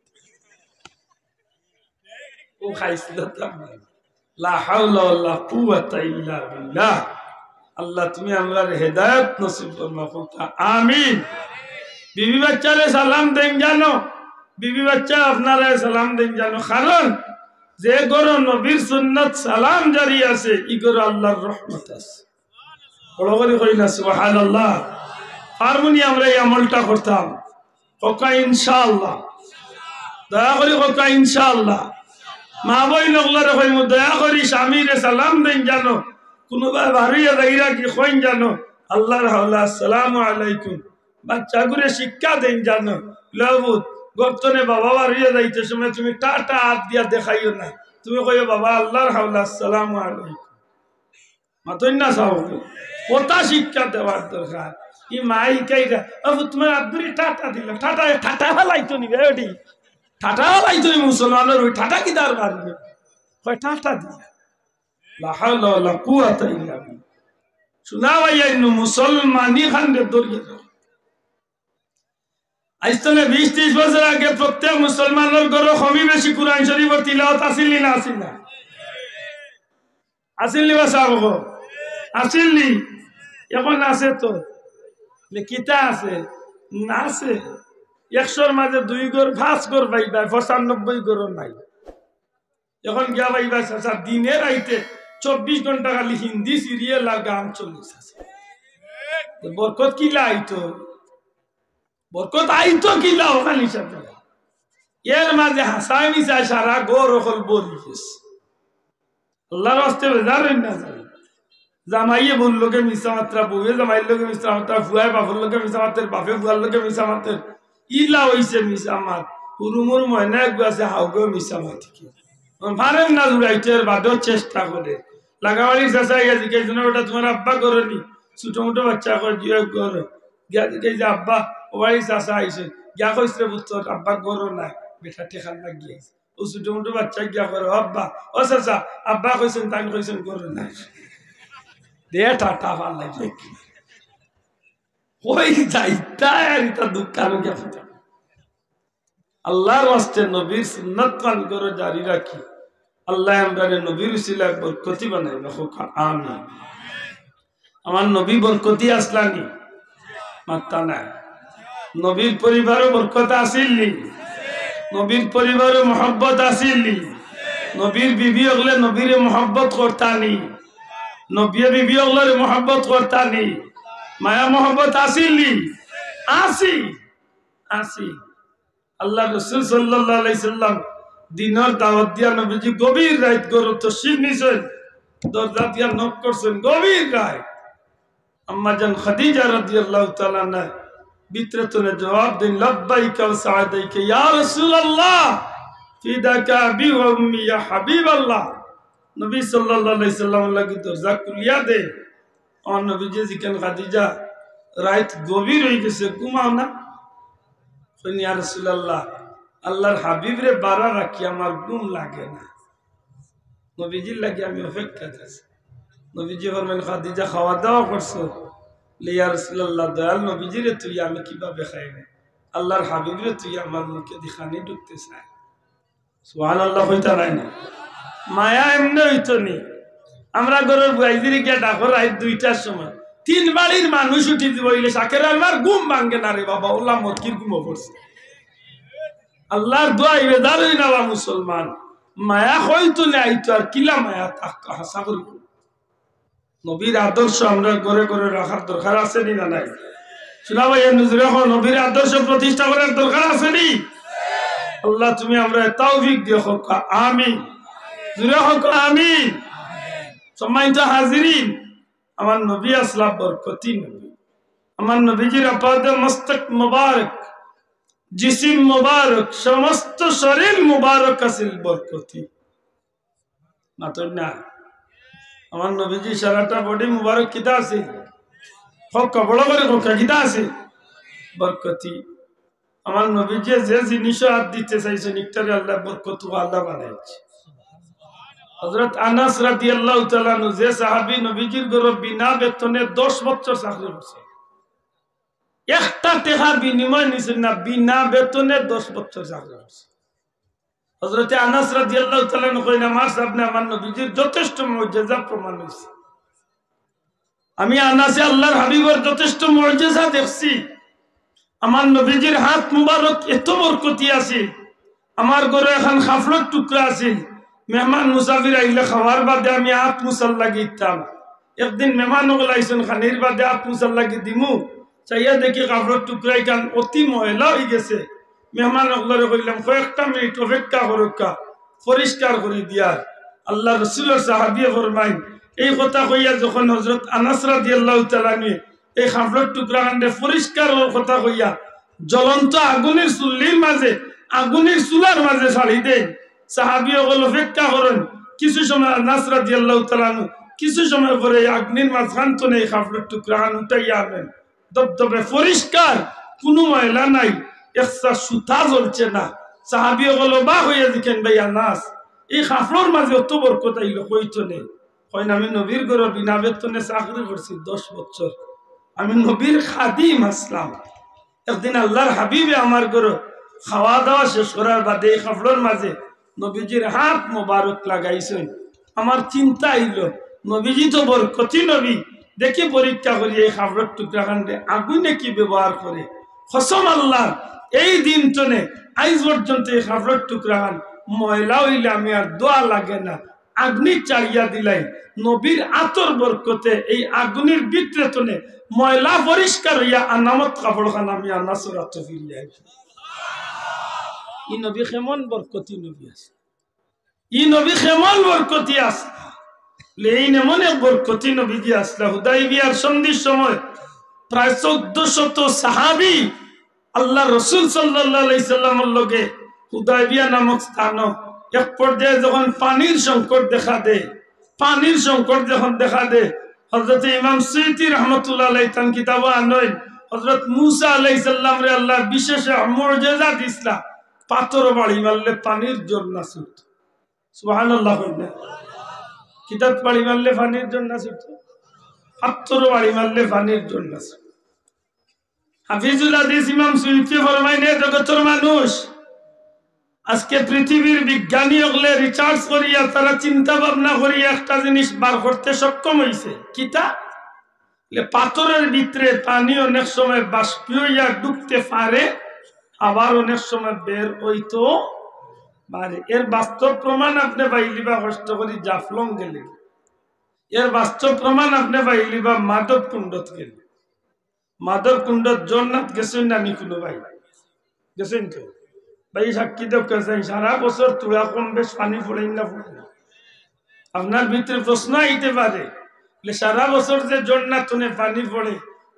ও খাইছিল তো আমরা। লা হাওলা ওয়ালা কুওয়াতা ইল্লা বিল্লাহ। আল্লাহ, তুমি আমরারে হেদায়েত নসিব ফরমাও, কউক্কা আমিন। বিবি বাচ্চারে সালাম দেইন জানো, বিবি বাচ্চা আপনারারে সালাম দেইন জানো, কারণ যে ঘরো নবীর সুন্নত সালাম জারি আছে, ই ঘরো আল্লার রহমত আছে। বড় করি কই না সুবহানাল্লাহ। পারমু নি আমরা ই আমলটা করতাম? কউক্কা ইনশাআল্লাহ। দয়া করি কউক্কা ইনশাআল্লাহ। মা বইন অকলরে কইমু, দয়া করি স্বামীরে সালাম দেইন জানো, কুনুবায় বারইয়া যাইরা কি কইন জানো, "আল্লার হাওলা, আসসালামু আলাইকুম।" বাচ্চাগুরে শিক্ষা দেইন জানো, "লবুত, ঘর তনে বাবা বারইয়া যাইতে সময় তুমি টাটা আত দিয়া দেখাইও না, তুমি কইও, 'বাবা, আল্লার হাওলা, আসসালামু আলাইকুম।'" মাতইন না চাও, কথা শিক্ষা দেওয়ার দরকার। ই মায় হিকাইরা, "বাবু, তুমার আত ধরি টাটা দিলা, টাটা, টাটা ফালাইতো নি বে ওটি, টাটা ফালাইতো নি মুসলমানর, ওই টাটা কিতার মারবে?" কয়, "টাটা দিলা।" লা হাওলা ওয়ালা কুওয়াতা ইল্লা বিল্লাহ। শুনা ভাই, ইনো মুসলমানি খানরে ধরিয়া রাখো। আইজ তনে বিশ ত্রিশ বছর আগে প্রত্যেক মুসলমানর ঘরো কমি বেশি কুরআন শরীফর তিলাওয়াত আছিল নি না আছিল না? আছিল নি বা সাব? আছিল নি? এখন আছে তো। লে কিতা আছে? না আছে। একশোর মাঝে দুই ঘর, পাঁচ ঘর পাইবা, পঁচানব্বই ঘরও নাই। এখন গিয়া পাইবা চাচা, দিনে রাইতে চব্বিশ ঘন্টা খালি হিন্দি সিরিয়াল আর গান চলে চাচা। তো বরকত কিলা আইতো? বরকত আইতো কিলা অখান হিসাবে? এর মাঝে হাছায় মিছায় সারা ঘর অকল ভরি গেছে। আল্লার ওয়াস্তে বেজার অইন না যাই। জামাইয়ে বউর লগে মিছা মাতরা, বউয়ে জামাইর লগে মিছা মাতরা, ফুয়ায় বাপর লগে মিছা মাতের, বাপে ফুয়ার লগে মিছা মাতের। ইলা অইছে মিছা মাত। হুরুমুর ময়না এগু আছে, হাউগেও মিছা মাত। কি? পারের না জুড়াইতে, এর বাদেও চেষ্টা করের। লাগাবাড়ির চাচা আইয়া জিকাইছইন, "বেটা, তুমার আব্বা ঘরো নি?" ছোট মোটো বাচ্চা কয়, "জি অয়, ঘরো।" গিয়া জিকাইছে, "আব্বা, ও বাড়ির চাচা আইছইন।" গিয়া কইছে, "পুত্তর, আব্বা ঘরো নাই, বেটা ঠেকান লাগি আইছে।" ও ছোট মোটো বাচ্চা গিয়া কয়, "ও আব্বা, ও চাচা, আব্বা কইছইন, তাইন কইছইন ঘরো নাই।" দে টাটা ফালাই দেখি। কই যাইতা আর ইতা দোকানো গিয়া ফুটা। আল্লার ওয়াস্তে নবীর সুন্নত খান ঘরো জারি রাখি। আল্লায় আমরারে নবীর উসিলায় বরকতি বানাইবা, কউক্কা আমিন। আমার নবী বরকতি আছলা নি? মাত্তা নাই। নবীর পরিবারো বরকত আছিল নি? নবীর পরিবারো মহব্বত আছিল নি? নবীর বিবি অকলে নবীরে মহব্বত করতা নি? নবিয়ে বিবি অকলরে মহব্বত করতা নি? মায়া মহব্বত আছিল নি? আছিল, আছিল। আল্লার রসুল সাল্লাল্লাহু আলাইহি সাল্লাম দিনর দাওয়াত দিয়া নবীজি গভীর রাইত ঘরো তশরিফ নিছইন, দরজা দিয়া knock করছইন গভীর রাইত। আম্মাজান খাদিজা রাদিয়াল্লাহু তাআলা আনহা ভিতরে তনে জবাব দেইন, "লাব্বাইকা ওয়া সাদাইকা ইয়া রাসূলুল্লাহ, ফিদাকা আবি ওয়া উম্মি ইয়া হাবিবাল্লাহ।" নবী সাল্লাল্লাহু আলাইহি সাল্লামর লাগি দরজা খুলিয়া দে। আমার নবীজি জিকাইন, "খাদিজা, রাইত গভীর অইগেছে, ঘুমাও না?" কইন, "ইয়া রাসূলুল্লাহ, আল্লার হাবিবরে বারা রাখি আমার ঘুম লাগে না।" নবীজির লাগি আমি অপেক্ষাত আছি। নবীজি ফরমাইন, "খাদিজা, খাওয়া দাওয়া করছো?" "লে ইয়া রাসূলুল্লাহ, দয়াল নবীজিরে থইয়া আমি কিভাবে খাইমু? আল্লার হাবিবরে থইয়া আমার মুখেদি খানি ঢুকতে চায়।" সুবহানাল্লাহ কইতা নায় নি? মায়া এমনে অইতো নি। আমরা ঘরর বুয়াইজিরে গিয়া ডাকো রাইত দুইটার সময়, তিন বাড়ির মানুষ উঠি দিবো, অইলে শাকের আলমার ঘুম ভাঙ্গে না রে বাবা, ওলা মক্কির ঘুমো পড়ছে। আল্লার দোয়াই বেজার অই না বা মুসলমান। মায়া কইতো না আইতো, আর কিলা মায়া থাকতো, হাছা করি কও। নবীর আদর্শ আমরা ঘরে ঘরে রাখার দরকার আছে নি না নাই? শুনা ভাই, এর নজরে এখন নবীর আদর্শ প্রতিষ্ঠা করার দরকার আছে নি? আল্লাহ, তুমি আমরারে তৌফিক দিও, কউক্কা আমিন। জুরে কউক্কা আমিন। সম্মানিত হাজিরিন, আমার নবী আছলা বরকতি নবী। আমার নবীজির আপাদে মস্তক মোবারক, জিসিম মোবারক, সমস্ত শরীর মোবারক আছিল বরকতি। মাতইন না। আমার নবীজি সারাটা body মুবারক কিতা আছিল? কউক্কা, বড় করি কউক্কা, কিতা আছিল? বরকতি। আমার নবীজি যে জিনিসো আত দিতে চাইছইন, ইকটারে আল্লায় বরকতওয়ালা বানাইছে। হযরত আনাস রাদিয়াল্লাহু তাআলা আনহু, যে সাহাবী নবীজির ঘরো বিনা বেতনে দশ বছর চাকরি করছে, একটা টেকা বিনিময় নিছইন না, বিনা বেতনে দশ বছর চাকরি করছে। হযরতে আনাস রাদিয়াল্লাহু তাআলা আনহু কইন, "আমার সামনে আমার নবীজির যথেষ্ট মুজিজা প্রমাণ অইছে। আমি আনাসে আল্লার হাবিবর যথেষ্ট মুজিজা দেখছি। আমার নবীজির হাত মুবারক এত বরকতি আছিল। আমার ঘরো এখান কাফড়র টুকরা আছিল, মেহমান মুসাফির আইলে খাওয়ার বাদে আমি আত মুছার লাগি দিতাম। একদিন মেহমান অকল আইছইন, খানির বাদে আত মুছার লাগি দিমু, চাইয়া দেখি কাফড়র টুকরা ইখান অতি ময়লা অইগেছে। মেহমান অকলরে কইলাম, 'কয়েকটা মিনিট অপেক্ষা করউক্কা, পরিষ্কার করি দিয়ার।'" আল্লার রসুলর সাহাবিয়ে ফরমাইন, এই কথা কইয়া যখন হযরত আনাস রাদিয়াল্লাহু তাআলা আনহু এই কাফড়র টুকরা খানরে পরিষ্কার অওয়ার কথা কইয়া জ্বলন্ত আগুনের চুল্লির মাঝে, আগুনের চুলার মাঝে ছাড়ি দেইন, সাহাবী অকল অপেক্ষা করইন। কিছু সময় আনাস রাদিয়াল্লাহু তাআলা আনহু, কিছু সময় পরে এই আগুনের মাঝখান তনে এই কাফড়র টুকরা খান উঠাইয়া আনইন, ধবধবে পরিষ্কার, কুনু ময়লা নাই, একটা সুতা জ্বলছে না। সাহাবী অকল অবাক অইয়া জিকাইন, "ভাই আনাস, এই কাফড়র মাঝে অত বরকত আইলো কই তনে?" কইন, "আমি নবীর ঘরো বিনা বেতনে চাকরি করছি দশ বছর, আমি নবীর খাদিম আছলাম। একদিন আল্লার হাবিবে আমার ঘরো খাওয়া দাওয়া শেষ করার বাদে এই কাফড়র মাঝে নবীজির হাত মোবারক লাগাইছইন। আমার চিন্তা আইলো, নবীজি তো বরকতি নবী, দেখি পরীক্ষা করি এই কাফড়র টুকরা খানরে আগুনে কি ব্যবহার করে। কসম আল্লার, এই দিন তনে আইজ পর্যন্ত এই কাফড়র টুকরা খান ময়লা অইলে আমি আর ধোয়া লাগে না, আগুনে ছাড়িয়া দিলাই। নবীর আতর বরকতে এই আগুনের ভিতরে তনে ময়লা পরিষ্কার অইয়া আনামত কাফড় খান আমি আনাসর আতো ফিরিয়া আইছি।" ই নবী কেমন বরকতি নবী আছে, ই নবী কেমন বরকতি আছে। লেইন এমন এক বরকতি নবীজি আছলা। হুদাইবিয়ার সন্ধির সময় প্রায় চৌদ্দ শত সাহাবী আল্লার রসুল সাল্লাল্লাহু আলাইহি সাল্লামর লগে হুদাইবিয়া নামক স্থানো এক পর্যায়ে যখন পানির সংকট দেখা দেয়, পানির সংকট যখন দেখা দেয়, হযরতে ইমাম সুয়ুতী রহমতুল্লাহ আলাইহি তান কিতাবো আনইন, হযরত মুসা আলাইহিস সালামরে আল্লায় বিশেষ এক মুজিজা দিছলা, পাথরো বাড়ি মারলে পানির ঝর্ণা ছুটতো। সুবহানাল্লাহ কইন না। কিতাত বাড়ি মারলে পানির ঝর্ণা ছুটতো, পাথরো বাড়ি মারলে পানির ঝর্ণা ছুটতো। হাফিজুল হাদিস ইমাম সুয়ুতী ফরমাইন, এ জগতর মানুষ, আজকে পৃথিবীর বিজ্ঞানী অকলে research করিয়া, তারা চিন্তা ভাবনা করিয়া একটা জিনিস বার করতে সক্ষম অইছে। কিতা? যে পাথরর ভিতরে পানি অনেক সময় বাষ্পীয় অইয়া ঢুকতে পারে, আবার অনেক সময় বের অইতো পারে। এর বাস্তব প্রমাণ আপনে পাইলিবা কষ্ট করি জাফলং গেলে। এর বাস্তব প্রমাণ আপনে পাইলিবা মাধবকুণ্ডত গেলে। মাধবকুণ্ডত ঝর্ণাত গেছইন না নি কুনু ভাই? গেছইন তো? ভাই সাক্ষী দেউক্কা চাই, সারা বছর থুড়া কম বেশ পানি পড়ে না পড়ে না? আপনার ভিতরে প্রশ্ন আইতে পারে যে সারা বছর যে ঝর্ণা তনে পানি পড়ে,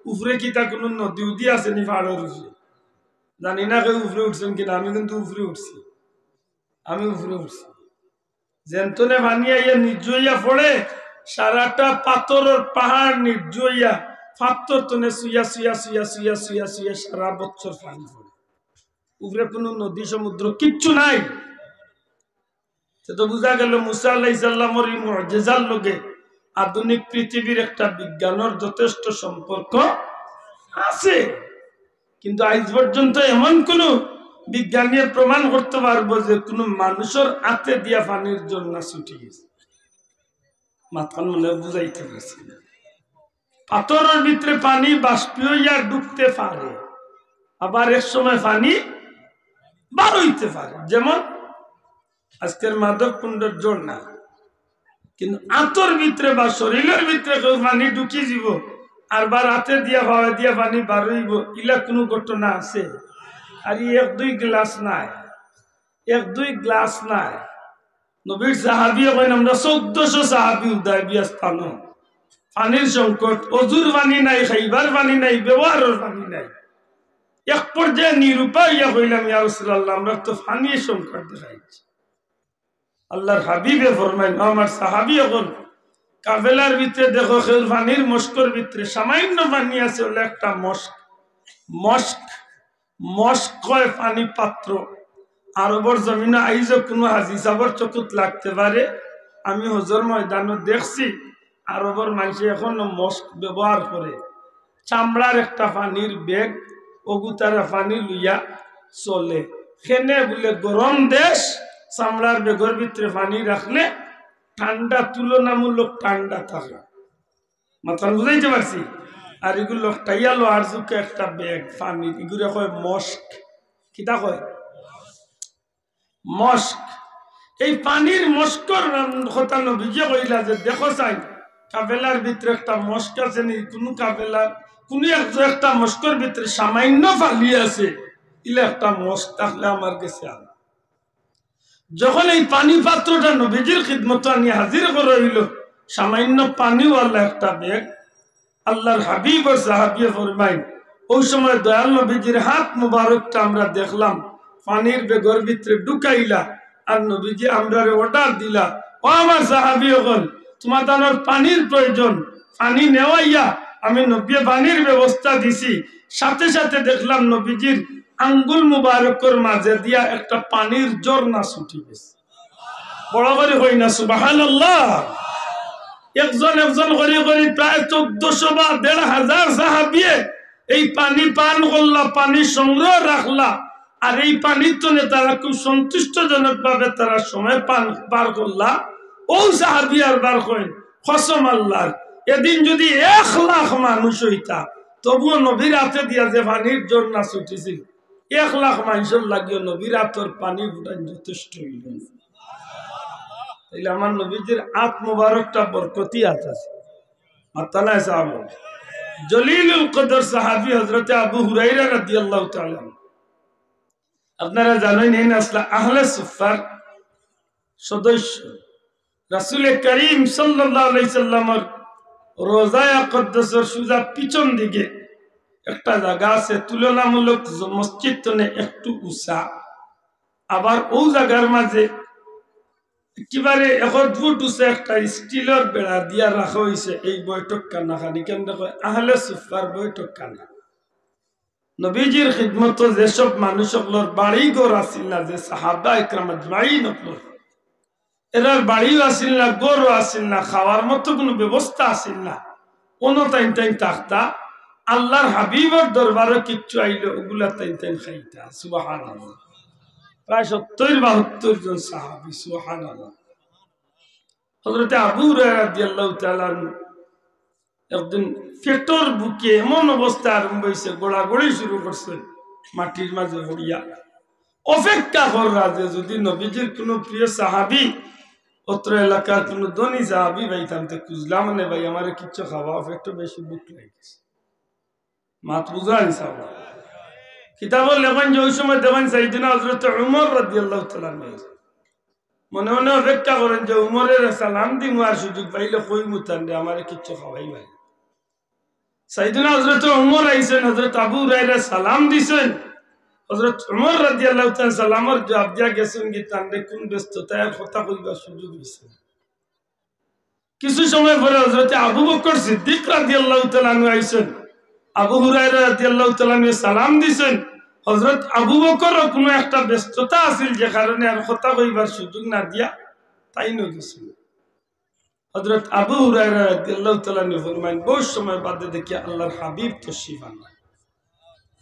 উপরে কিতা কুনু নদী উদি আছে নি পাহাড়র উপরে? জানি না কেউ উপরে উঠছইন কিনা, আমি কিন্তু উপরে উঠছি, আমি উপরে উঠছি। যেন তনে পানি আইয়া নির্জু অইয়া পড়ে, সারাটা পাথরর পাহাড় নির্জু অইয়া, পাথর তনে চুইয়া চুইয়া চুইয়া চুইয়া চুইয়া চুইয়া সারা বছর পানি পড়ে। উপরে কুনু নদী সমুদ্র কিচ্ছু নাই। তে তো বুঝা গেল মুসা আলাইহিস সালামর এই মুজিজার লগে আধুনিক পৃথিবীর একটা বিজ্ঞানর যথেষ্ট সম্পর্ক আছে। কিন্তু আইজ পর্যন্ত এমন কুনু বিজ্ঞানীয়ে প্রমাণ করতে পারবো যে কুনু মানুষর আতে দিয়া পানির ঝর্ণা ছুটি গেছে? মাতখান মনে হয় বুঝাইতে পারছি না। পাথরর ভিতরে পানি বাষ্পীয় অইয়া ঢুকতে পারে, আবার এক সময় পানি বার অইতে পারে, যেমন আজকের মাধবকুণ্ডর ঝর্ণা। কিন্তু আতর ভিতরে বা শরীরর ভিতরে কেউ পানি ঢুকি যিবো, আর বার আতে দিয়া পাওয়া দিয়া পানি বার অইবো, ইলা কুনু ঘটনা আছে? আর ই এক দুই গ্লাস নায়, এক দুই গ্লাস নায়। নবীর সাহাবী অকইন, আমরা চৌদ্দশো সাহাবী উদাইবিয়া স্থানো। পানির সংকট, অজুর পানি নাই, খাইবার পানি নাই, ব্যবহারর পানি নাই। এক পর্যায়ে নিরুপায় অইয়া কইলাম, "ইয়া রাসূলুল্লাহ, আমরা তো পানির সংকট দেখাইছি।" আল্লাহর হাবিবে ফরমাইন, "ও আমার সাহাবী অকল, কাফেলার ভিতরে দেখো, কেউর পানির মশকর ভিতরে সামান্য পানি আছে, অইলে একটা মশক।" মশক, মশক কয় পানি পাত্র। আরবর জমিনো আইজও কুনু হাজি সাবর চকুত লাগতে পারে। আমি হজর ময়দানো দেখছি, আরবর মানষে এখনো মশক ব্যবহার করে। চামড়ার একটা পানির ব্যাগ, অগু তারা পানি লইয়া চলে। কেনে বুলে গরম দেশ, চামড়ার ব্যাগর ভিতরে পানি রাখলে ঠান্ডা, তুলনামূলক ঠান্ডা থাকে। মাতখান বুঝাইতে পারছি? আর ইগু লকটাইয়া লোহার জুকে একটা ব্যাগ পানির, ইগুরে কয় মশক। কিতা কয়? মশক। এই পানির মশকর কথা নবীজি কইলা যে, "দেখো চাই, কাফেলার ভিতরে একটা মশক আছে নি? কুনু কাফেলার, কুনু এক, একটা মশকর ভিতরে সামান্য পানি আছে, ইলা একটা মশক থাকলে আমার গেছে আনো।" যখন এই পানি পাত্রটা নবীজির খিদমতো আনি হাজির করা অইলো, সামান্য পানিওয়ালা একটা ব্যাগ, আল্লাহর হাবিবর সাহাবিয়ে ফরমাইন, ওই সময় দয়াল নবীজির হাত মুবারকটা আমরা দেখলাম, পানির ব্যাগর ভিতরে ঢুকাইলা, আর নবীজি আমরারে order দিলা, "ও আমার সাহাবী অকল, তুমাতানর পানির প্রয়োজন, পানি নেওয়াইয়া।" আমি নবীয়ে পানির ব্যবস্থা দিছি, সাথে সাথে দেখলাম নবীজির আঙ্গুল মুবারকর মাঝে দিয়া একটা পানির ঝর্ণা ছুটি গেছে। বড় করি কই না সুবহানাল্লাহ। একজন একজন করি করি প্রায় চৌদ্দশো বা দেড় হাজার সাহাবিয়ে এই পানি পান করলা, পানি সংগ্রহ রাখলা, আর এই পানির তনে তারা খুব সন্তুষ্টজনক ভাবে তারা সময় পান পার করলা। ও সাহাবি আর বার কইন, কসম আল্লাহর, এদিন যদি এক লাখ মানুষ অইতা, তবুও নবীর আতে দিয়া যে পানির ঝর্ণা ছুটিছিল, এক লাখ মানষর লাগিও নবীর আতর পানি ফুটাইন যথেষ্ট অইল। তাইলে আমার নবীজির আত মোবারকটা বরকতি আত আছে। মাত্তা নাই সাহাব। জলিলুল কদর সাহাবী হযরতে আবু হুরাইরা রাদিয়াল্লাহু তাআলা আনহু। আপনারা জানেন, এই আসলা আহলে সুফার সদস্য। রাসূলে করিম সাল্লাল্লাহু আলাইহি সাল্লামর রওজায়ে আকদ্দাসর সুজা পিছন দিকে একটা জাগা আছে, তুলনামূলক জ-, মসজিদ তনে একটু উঁচা। আবার ও জাগার মাঝে একেবারে এক ফুট উঁচা একটা স্টিলর বেড়া দিয়া রাখা অইছে এই বৈঠকখানা, খানি কেন দেখো, আহলে সুফার বৈঠকখানা। নবীজির খিদমতো যেসব মানুষ অকলর বাড়ি ঘর আছিল না, যে সাহাবা একরাম আজমাইন অকলর, এরার বাড়িও আছিল না, ঘরও আছিল না, খাওয়ার মতো কুনু ব্যবস্থা আছিল না, অনো তাইন তাইন থাকতা। আল্লাহর হাবিবর দরবারো কিচ্ছু আইলে অগুলা তাইন তাইন খাইতা। সুবহানাল্লাহ। প্রায় সত্তর বাহাত্তর জন সাহাবী। সুবহানাল্লাহ। হযরতে আবু হুরায়রা রাদিয়াল্লাহু তাআলা আনহু একদিন পেটর ভুকে এমন অবস্থা আরম্ভ অইছে, গড়াগড়ি শুরু করছে মাটির মাঝে পড়িয়া। অপেক্ষা কররা যে যদি নবীজির কুনু প্রিয় সাহাবী, অত্র এলাকার কুনু ধনী সাহাবী পাইতাম, তে খুঁজলাম নে ভাই, আমারে কিচ্ছু খাওয়াও, পেটো বেশি ভুক লাগিছে। মাত বুঝা অইছে? কিতাবো লেখইন যে ওই সময় দেখইন সাইয়েদনা হযরতে উমর রাদিয়াল্লাহু তাআলা আনহু মনে মনে অপেক্ষা করইন যে উমররে সালাম দিমু আর সুযোগ পাইলে কইমু তানরে আমারে কিচ্ছু খাওয়াইবা। সাইয়েদনা হযরতে উমর আইছইন, হযরতে আবু হুরায়রা সালাম দিছইন। হযরতে উমর রাদিয়াল্লাহু তাআলা সালামর জবাব দিয়া গেছইন গি, তানরে কুন ব্যস্ততায় আর কথা কইবার সুযোগ অইছে না। কিছু সময় পরে হযরতে আবু বকর সিদ্দিক রাদিয়াল্লাহু তাআলা আনহু আইছইন। আবু হুরায়রা রাদিয়াল্লাহু তাআলা আনহু সালাম দিছইন। হযরতে আবু বকরও কুনু একটা ব্যস্ততা আছিল, যে কারণে আর কথা কইবার সুযোগ না দিয়া তাইনও গেছইন। হযরতে আবু হুরায়রা রাদিয়াল্লাহু তাআলা আনহু ফরমাইন, "বহুত সময় বাদে দেখি আল্লাহর হাবিব তশরিফ আনলা।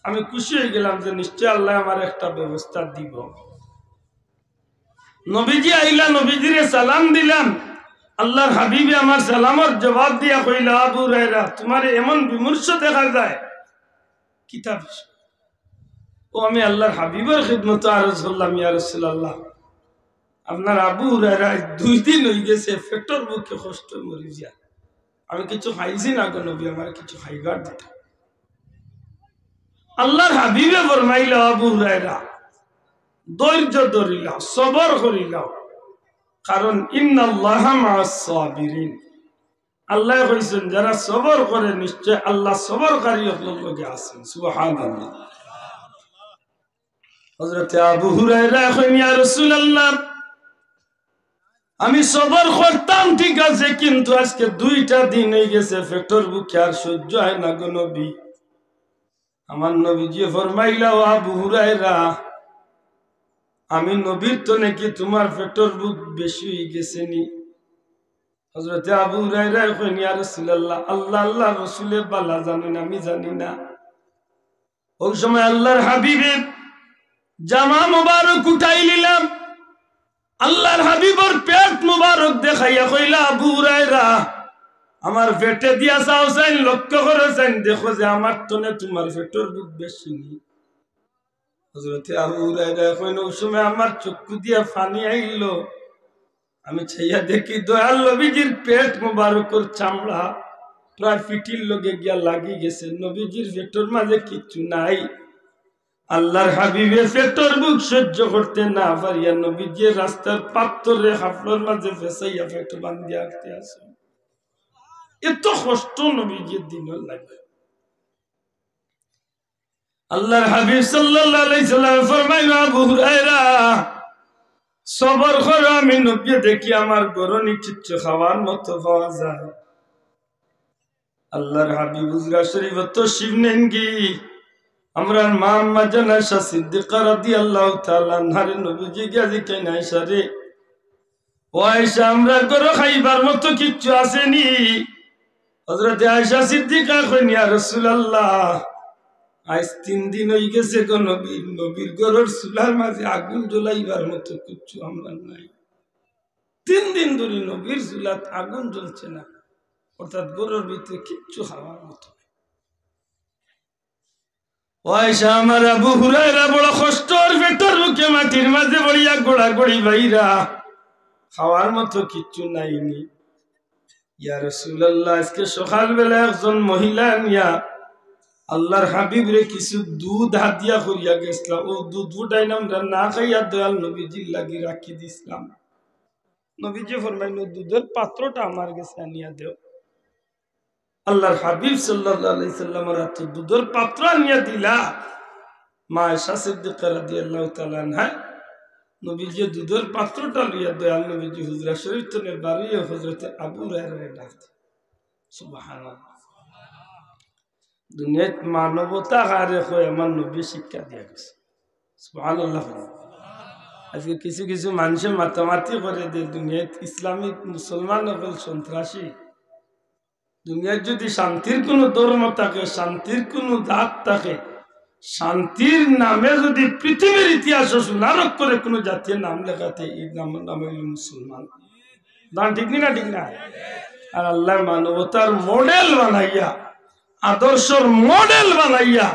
আমি খুশি অইগেলাম যে নিশ্চয় আল্লায় আমারে একটা ব্যবস্থা দিবা।" নবীজি আইলা, নবীজিরে সালাম দিলাম। আল্লাহর হাবিবে আমার সালামর জবাব দিয়া কইলা, "আবু হুরায়রা, তুমারে এমন বিমর্ষ দেখা যায়, কিতা বিষয়?" "ও, আমি আল্লাহর হাবিবর খিদমতো আরজ করলাম, ইয়া রাসুলাল্লাহ, আপনার আবু হুরায়রা দুই দিন অইগেছে, পেটর ভুকে কষ্টে মরি যার। আমি কিচ্ছু খাইছি না গো নবী, আমারে কিচ্ছু খাইবার দিতা।" আল্লাহর হাবিবে ফরমাইলা, "আবু হুরায়রা, ধৈর্য ধরিলাও, সবর করিলাও, কারণ ইন্নাল্লাহা মাআস সাবিরিন।" আল্লায় কইছইন, "যারা সবর করে, নিশ্চয় আল্লাহ সবরকারী অকলর লগে আছইন।" সুবহানাল্লাহ। হযরতে আবু হুরায়রা কইন, "ইয়া রাসুলাল্লাহ, আমি সবর করতাম ঠিক আছে, কিন্তু আজকে দুইটা দিন অইগেছে, পেটর ভুকে আর সহ্য অয় না গো নবী। আমার নবীজি ফরমাইলা, ও আবু হুরায়রা, আমি নবীর তনে কি তুমার পেটর ভুক বেশি অইগেছে নি?" হযরতে আবু হুরায়রায় কইন, "ইয়া রাসুলাল্লাহ, আল্লাহ, আল্লাহর রসুলে ভালা জানইন, আমি জানি না।" ওই সময় আল্লাহর হাবিবে জামা মুবারক উঠাই নিলা, আল্লাহর হাবিবর পেট মুবারক দেখাইয়া কইলা, "আবু হুরায়রা, আমার পেটে দিয়া চাও চাইন, লক্ষ্য করো চাইন, দেখো যে আমার তনে তুমার পেটর ভুক বেশি নি।" হযরতে আবু হুরায়রা কইন, ওই সময় আমার চক্ষু দিয়া পানি আইলো, আমি চাইয়া দেখি দয়াল নবীজির পেট মুবারকর চামড়া প্রায় পিঠির লগে গিয়া লাগি গেছে, নবীজির পেটর মাঝে কিচ্ছু নাই। আল্লাহর হাবিবে পেটর ভুক সহ্য করতে না পারিয়া নবীজি রাস্তার পাত্তরে কাপড়র মাঝে ফেসাইয়া পেট বান্ধিয়া আটকে আছে। এত কষ্ট নবীজির দিনর লাগে। আল্লাহর হাবিব সাল্লাল্লাহু আলাইহি সাল্লাম ফরমাইন, "আবু হুরায়রা, সবর করো, আমি নবী দেখি আমার ঘরো নি কিচ্ছু খাওয়ার মতো পাওয়া যায়।" আল্লাহর হাবিব হুজরা শরীফ তশরিফ নেইন গি, আমরার মা আম্মা জান আয়েশা সিদ্দিকা রাদিয়াল্লাহু তাআলা আনহারে নবীজি গিয়া জিকাইন, "আয়েশা রে, ও আয়েশা, আমরার ঘরো খাইবার মতো কিচ্ছু আছে নি?" হযরতে আয়েশা সিদ্দিকা কইন, "ইয়া রাসুলাল্লাহ, আইজ তিন দিন অইগেছে গো নবী, নবীর ঘরর চুলার মাঝে আগুন জ্বলাইবার মতো কিচ্ছু আমরার নাই। তিন দিন ধরি নবীর চুলাত আগুন জ্বলছে না, অর্থাৎ ঘরর ভিতরে কিচ্ছু খাওয়ার মতো নাই।" ও আয়েশা, আমার আবু হুরায়রা বড় কষ্টর পেটর ভুকে মাটির মাঝে পড়িয়া গড়াগড়ি বাইরা, খাওয়ার মতো কিচ্ছু নাই নি। ইয়া রাসুলাল্লাহ, আজকে সকালবেলা একজন মহিলা আনিয়া আল্লাহর হাবিবরে কিছু দুধ হাদিয়া করিয়া গেছলা, ও দুধ ফুটাইন আমরা না খাইয়া দয়াল নবীজির লাগি রাখি দিছলাম। নবীজি ফরমাইন, "ও দুধর পাত্রটা আমার গেছে আনিয়া দেও।" আল্লাহর হাবিব সাল্লাল্লাহু আলাইহি সাল্লামর আতো দুধর পাত্র আনিয়া দিলা। মা আয়েশা সিদ্দিকা রাদিয়াল্লাহু তাআলা আনহা, নবীজি দুধর পাত্রটা লইয়া দয়াল নবীজি হুজরা শরীফ তনে বারইয়া হযরতে আবু হুরায়রারে ডাক দেয়। সুবহানাল্লাহ। দুনিয়াত মানবতা কারে কয়, আমার নবী শিক্ষা দিয়া গেছে। সুবহানাল্লাহ। আজকে কিছু কিছু মানষে মাতামাতি করে যে দুনিয়াত ইসলামিক মুসলমান অকল সন্ত্রাসী। দুনিয়াত যদি শান্তির কুনু ধর্ম থাকে, শান্তির কুনু জাত থাকে, শান্তির নামে যদি পৃথিবীর ইতিহাসো সোনার অক্ষরে কোনো জাতির নাম লেখাতে, এর নাম, নাম অইল মুসলমান। দান ঠিক নি না? ঠিক না? আর আল্লায় মানবতার মডেল বানাইয়া, আদর্শর মডেল বানাইয়া,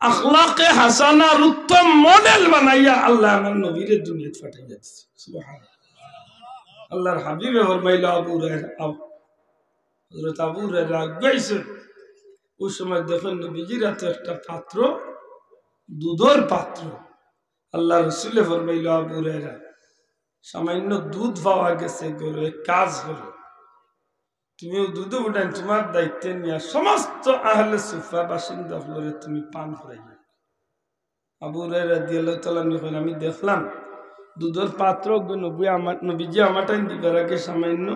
আখলাকে হাসানার উত্তম মডেল বানাইয়া আল্লায় আমার নবীরে দুনিয়াত পাঠাইয়া দিছে। সুবহানাল্লাহ। আল্লাহর হাবিবে ফরমাইল, আবু হুরায়রা, আও। হযরত আবু হুরায়রা আগুয়াইছইন। ওই সময় দেখইন নবীজির আতো একটা পাত্র, দুধর পাত্র। আল্লাহর রসুলে ফরমাইল, আবু হুরায়রা, সামান্য দুধ পাওয়া গেছে ঘরো, এক কাজ করো, তুমি অউ দুধ উঠাইন তুমার দায়িত্বে নিয়া সমস্ত আহলে সুফা বাসিন্দা অকলরে তুমি পান করাইও। আবু হুরায়রা রাদিয়াল্লাহু তাআলা আনহু কইন, আমি দেখলাম দুধর পাত্র অগু নবী আমার, নবীজি আমার টাইম দিবার আগে সামান্য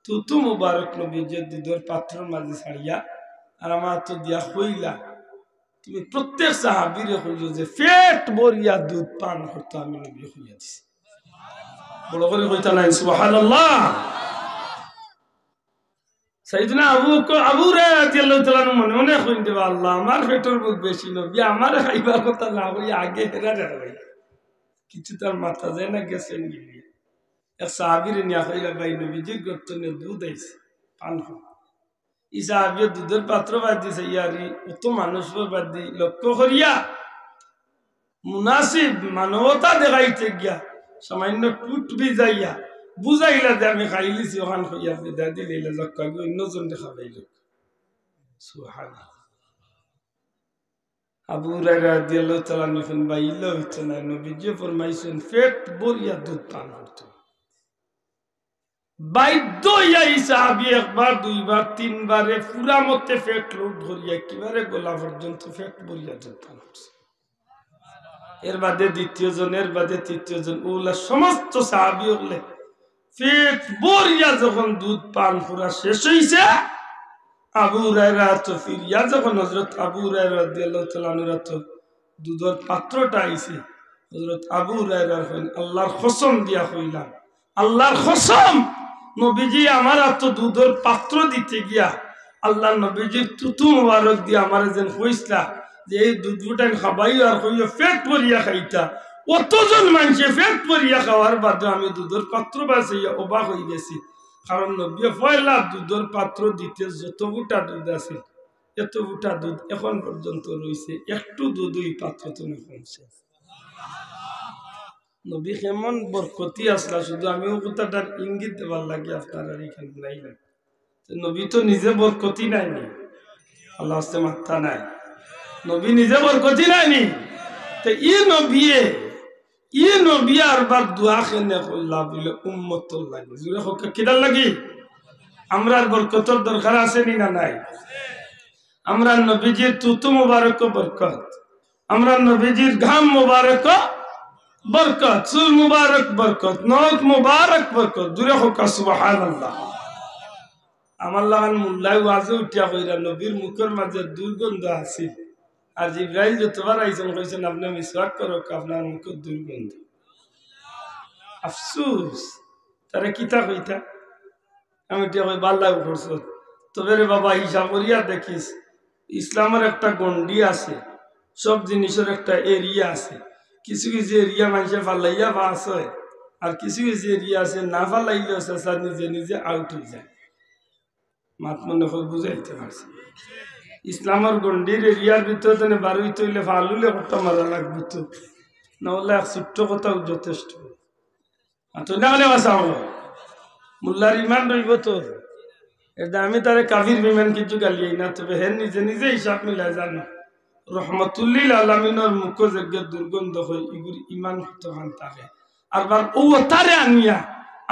থুথু মুবারক নবীজির দুধর পাত্রর মাঝে ছাড়িয়া আর আমার আতো দিয়া কইলা, তুমি প্রত্যেক সাহাবীরে কইও যে পেট ভরিয়া দুধ পান করতো, আমি নবী কইয়া দিছি। বড় করি কইতা নায়, সুবহানাল্লাহ। সাইয়েদনা আবু ক-, আবু হুরায়রা রাদিয়াল্লাহু তাআলা আনহু মনে মনে কইন, দেবা আল্লাহ, আমার পেটর ভুক বেশি, নবী আমারে খাইবার কথা না কইয়া আগে হেরারে খাওয়াই। কিছু তার মাথা যায় না, গেছে গিলিয়া। এক সাহাবীরে নিয়া কইলা, ভাই, নবীজির ঘর তনে দুধ আইছে, পান কর। ই সাহাবীয়ে দুধর পাত্র বাদ দিছে, ইয়ারি অত মানুষ বাদ দি লক্ষ্য করিয়া মুনাসিব মানবতা দেখাইতে গিয়া সামান্য টুট ভিজাইয়া বুঝাইলা যে আমি খাইলিছি, অখান কইয়া বিদায় দিলে, ইলা লক্ষ্য আগে অন্য জনরে খাওয়াইল। সুবহানাল্লাহ। আবু হুরায়রা রাদিয়াল্লাহু তাআলা আনহু কইন, ভাই, ইলা অইতো নায়, নবীজিয়ে ফরমাইছইন, পেট ভরিয়া দুধ পান করতো। বাধ্য অইয়া ই সাহাবী একবার, দুইবার, তিনবারে পুরা মতে পেট লোড করিয়া একেবারে গলা পর্যন্ত পেট ভরিয়া দুধ পান করছে। এর বাদে দ্বিতীয় জন, এর বাদে তৃতীয় জন, অউলা সমস্ত সাহাবী অকলে পেট ভরিয়া যখন দুধ পান করা শেষ অইছে, আবু হুরায়রা আতো ফিরিয়া যখন হযরত আবু হুরায়রা রাদিয়াল্লাহু তাআলা আনহুর আতো দুধর পাত্রটা আইছে, হযরত আবু হুরায়রা কইন, আল্লাহর কসম দিয়া কইলাম, আল্লাহর কসম, নবীজি আমার আতো দুধর পাত্র দিতে গিয়া আল্লাহর নবীজির থুথু মোবারক দিয়া আমারে যেন কইছলা যে এই দুধ ফুটাইন খাবাইও আর কইও পেট ভরিয়া খাইতা, অতজন মানষে পেট ভরিয়া খাওয়ার বাদে আমি দুধর পাত্র বাছাইয়া অবাক অইগেছি। কারণ নবীয়ে পয়লা দুধর পাত্র দিতে যত ফুটা দুধ আছিল, এত ফুটা দুধ এখন পর্যন্ত রইছে, একটু দুধ ওই পাত্র তনে কমছে। নবী কেমন বরকতি আছলা, শুধু আমি অউ কথাটার ইঙ্গিত দেবার লাগি আপনারার ইখান নাই না। তে নবী তো নিজে বরকতি নায় নি? আল্লাহ আস্তে মাত্তা নাই। নবী নিজে বরকতি নায় নি? তে ই নবীয়ে, ই নবীয়ে আরবার দোয়া কেনে করলা বুলে উম্মতর লাগি। জুরে কউক্কা, কিতার লাগি? আমরার বরকতর দরকার আছে নি না নাই? আমরার নবীজির থুথু মোবারক বরকত, আমরার নবীজির ঘাম মোবারক বরকত, চুল মোবারক বরকত, নখ মোবারক বরকত। জুরে কউক্কা সুবহানাল্লাহ। আমার লাখান মুল্লায় ওয়াজো উঠিয়া কইরা নবীর মুখর মাঝে দুর্গন্ধ আছিল, আর জিব্রাইল যতবার আইছইন কইছইন, আপনে মিসওয়াক করউক্কা, আপনার মুখর দুর্গন্ধ। আফসুস, তারে কিতা কইতা? আমি উঠিয়া কই, ভালা করছস। তবে রে বাবা, হিসাব করিয়া দেখিস, ইসলামর একটা গণ্ডি আছে, সব জিনিসর একটা এরিয়া আছে। কিছু কিছু এরিয়া মানষে ফালাইয়া পাস অয়, আর কিছু কিছু এরিয়া আছে না ফালাইলেও শেষে নিজে নিজে আউট অইযায়। মাত মনে অয় বুঝাইতে পারছি। ইসলামর গণ্ডির এরিয়ার ভিতরে তনে বারইতে অইলে ফালুলে কটা মারা লাগবো তো, না অইলে এক ছোট্ট কথাউ যথেষ্ট। আর তো না অইলে বাঁচা অইবো। মুল্লার ইমান রইবো তো। এরদায় আমি তারে কাফির বেইমান কিচ্ছু গালিয়াই না, তবে হে নিজে নিজে হিসাব মিলায় জানো। রহমতুল্লিল আলামিনর মুখো যেগিয়ে দুর্গন্ধ অয়, ইগুর ইমান কতখান থাকে। আরবার অউ অতারে আনিয়া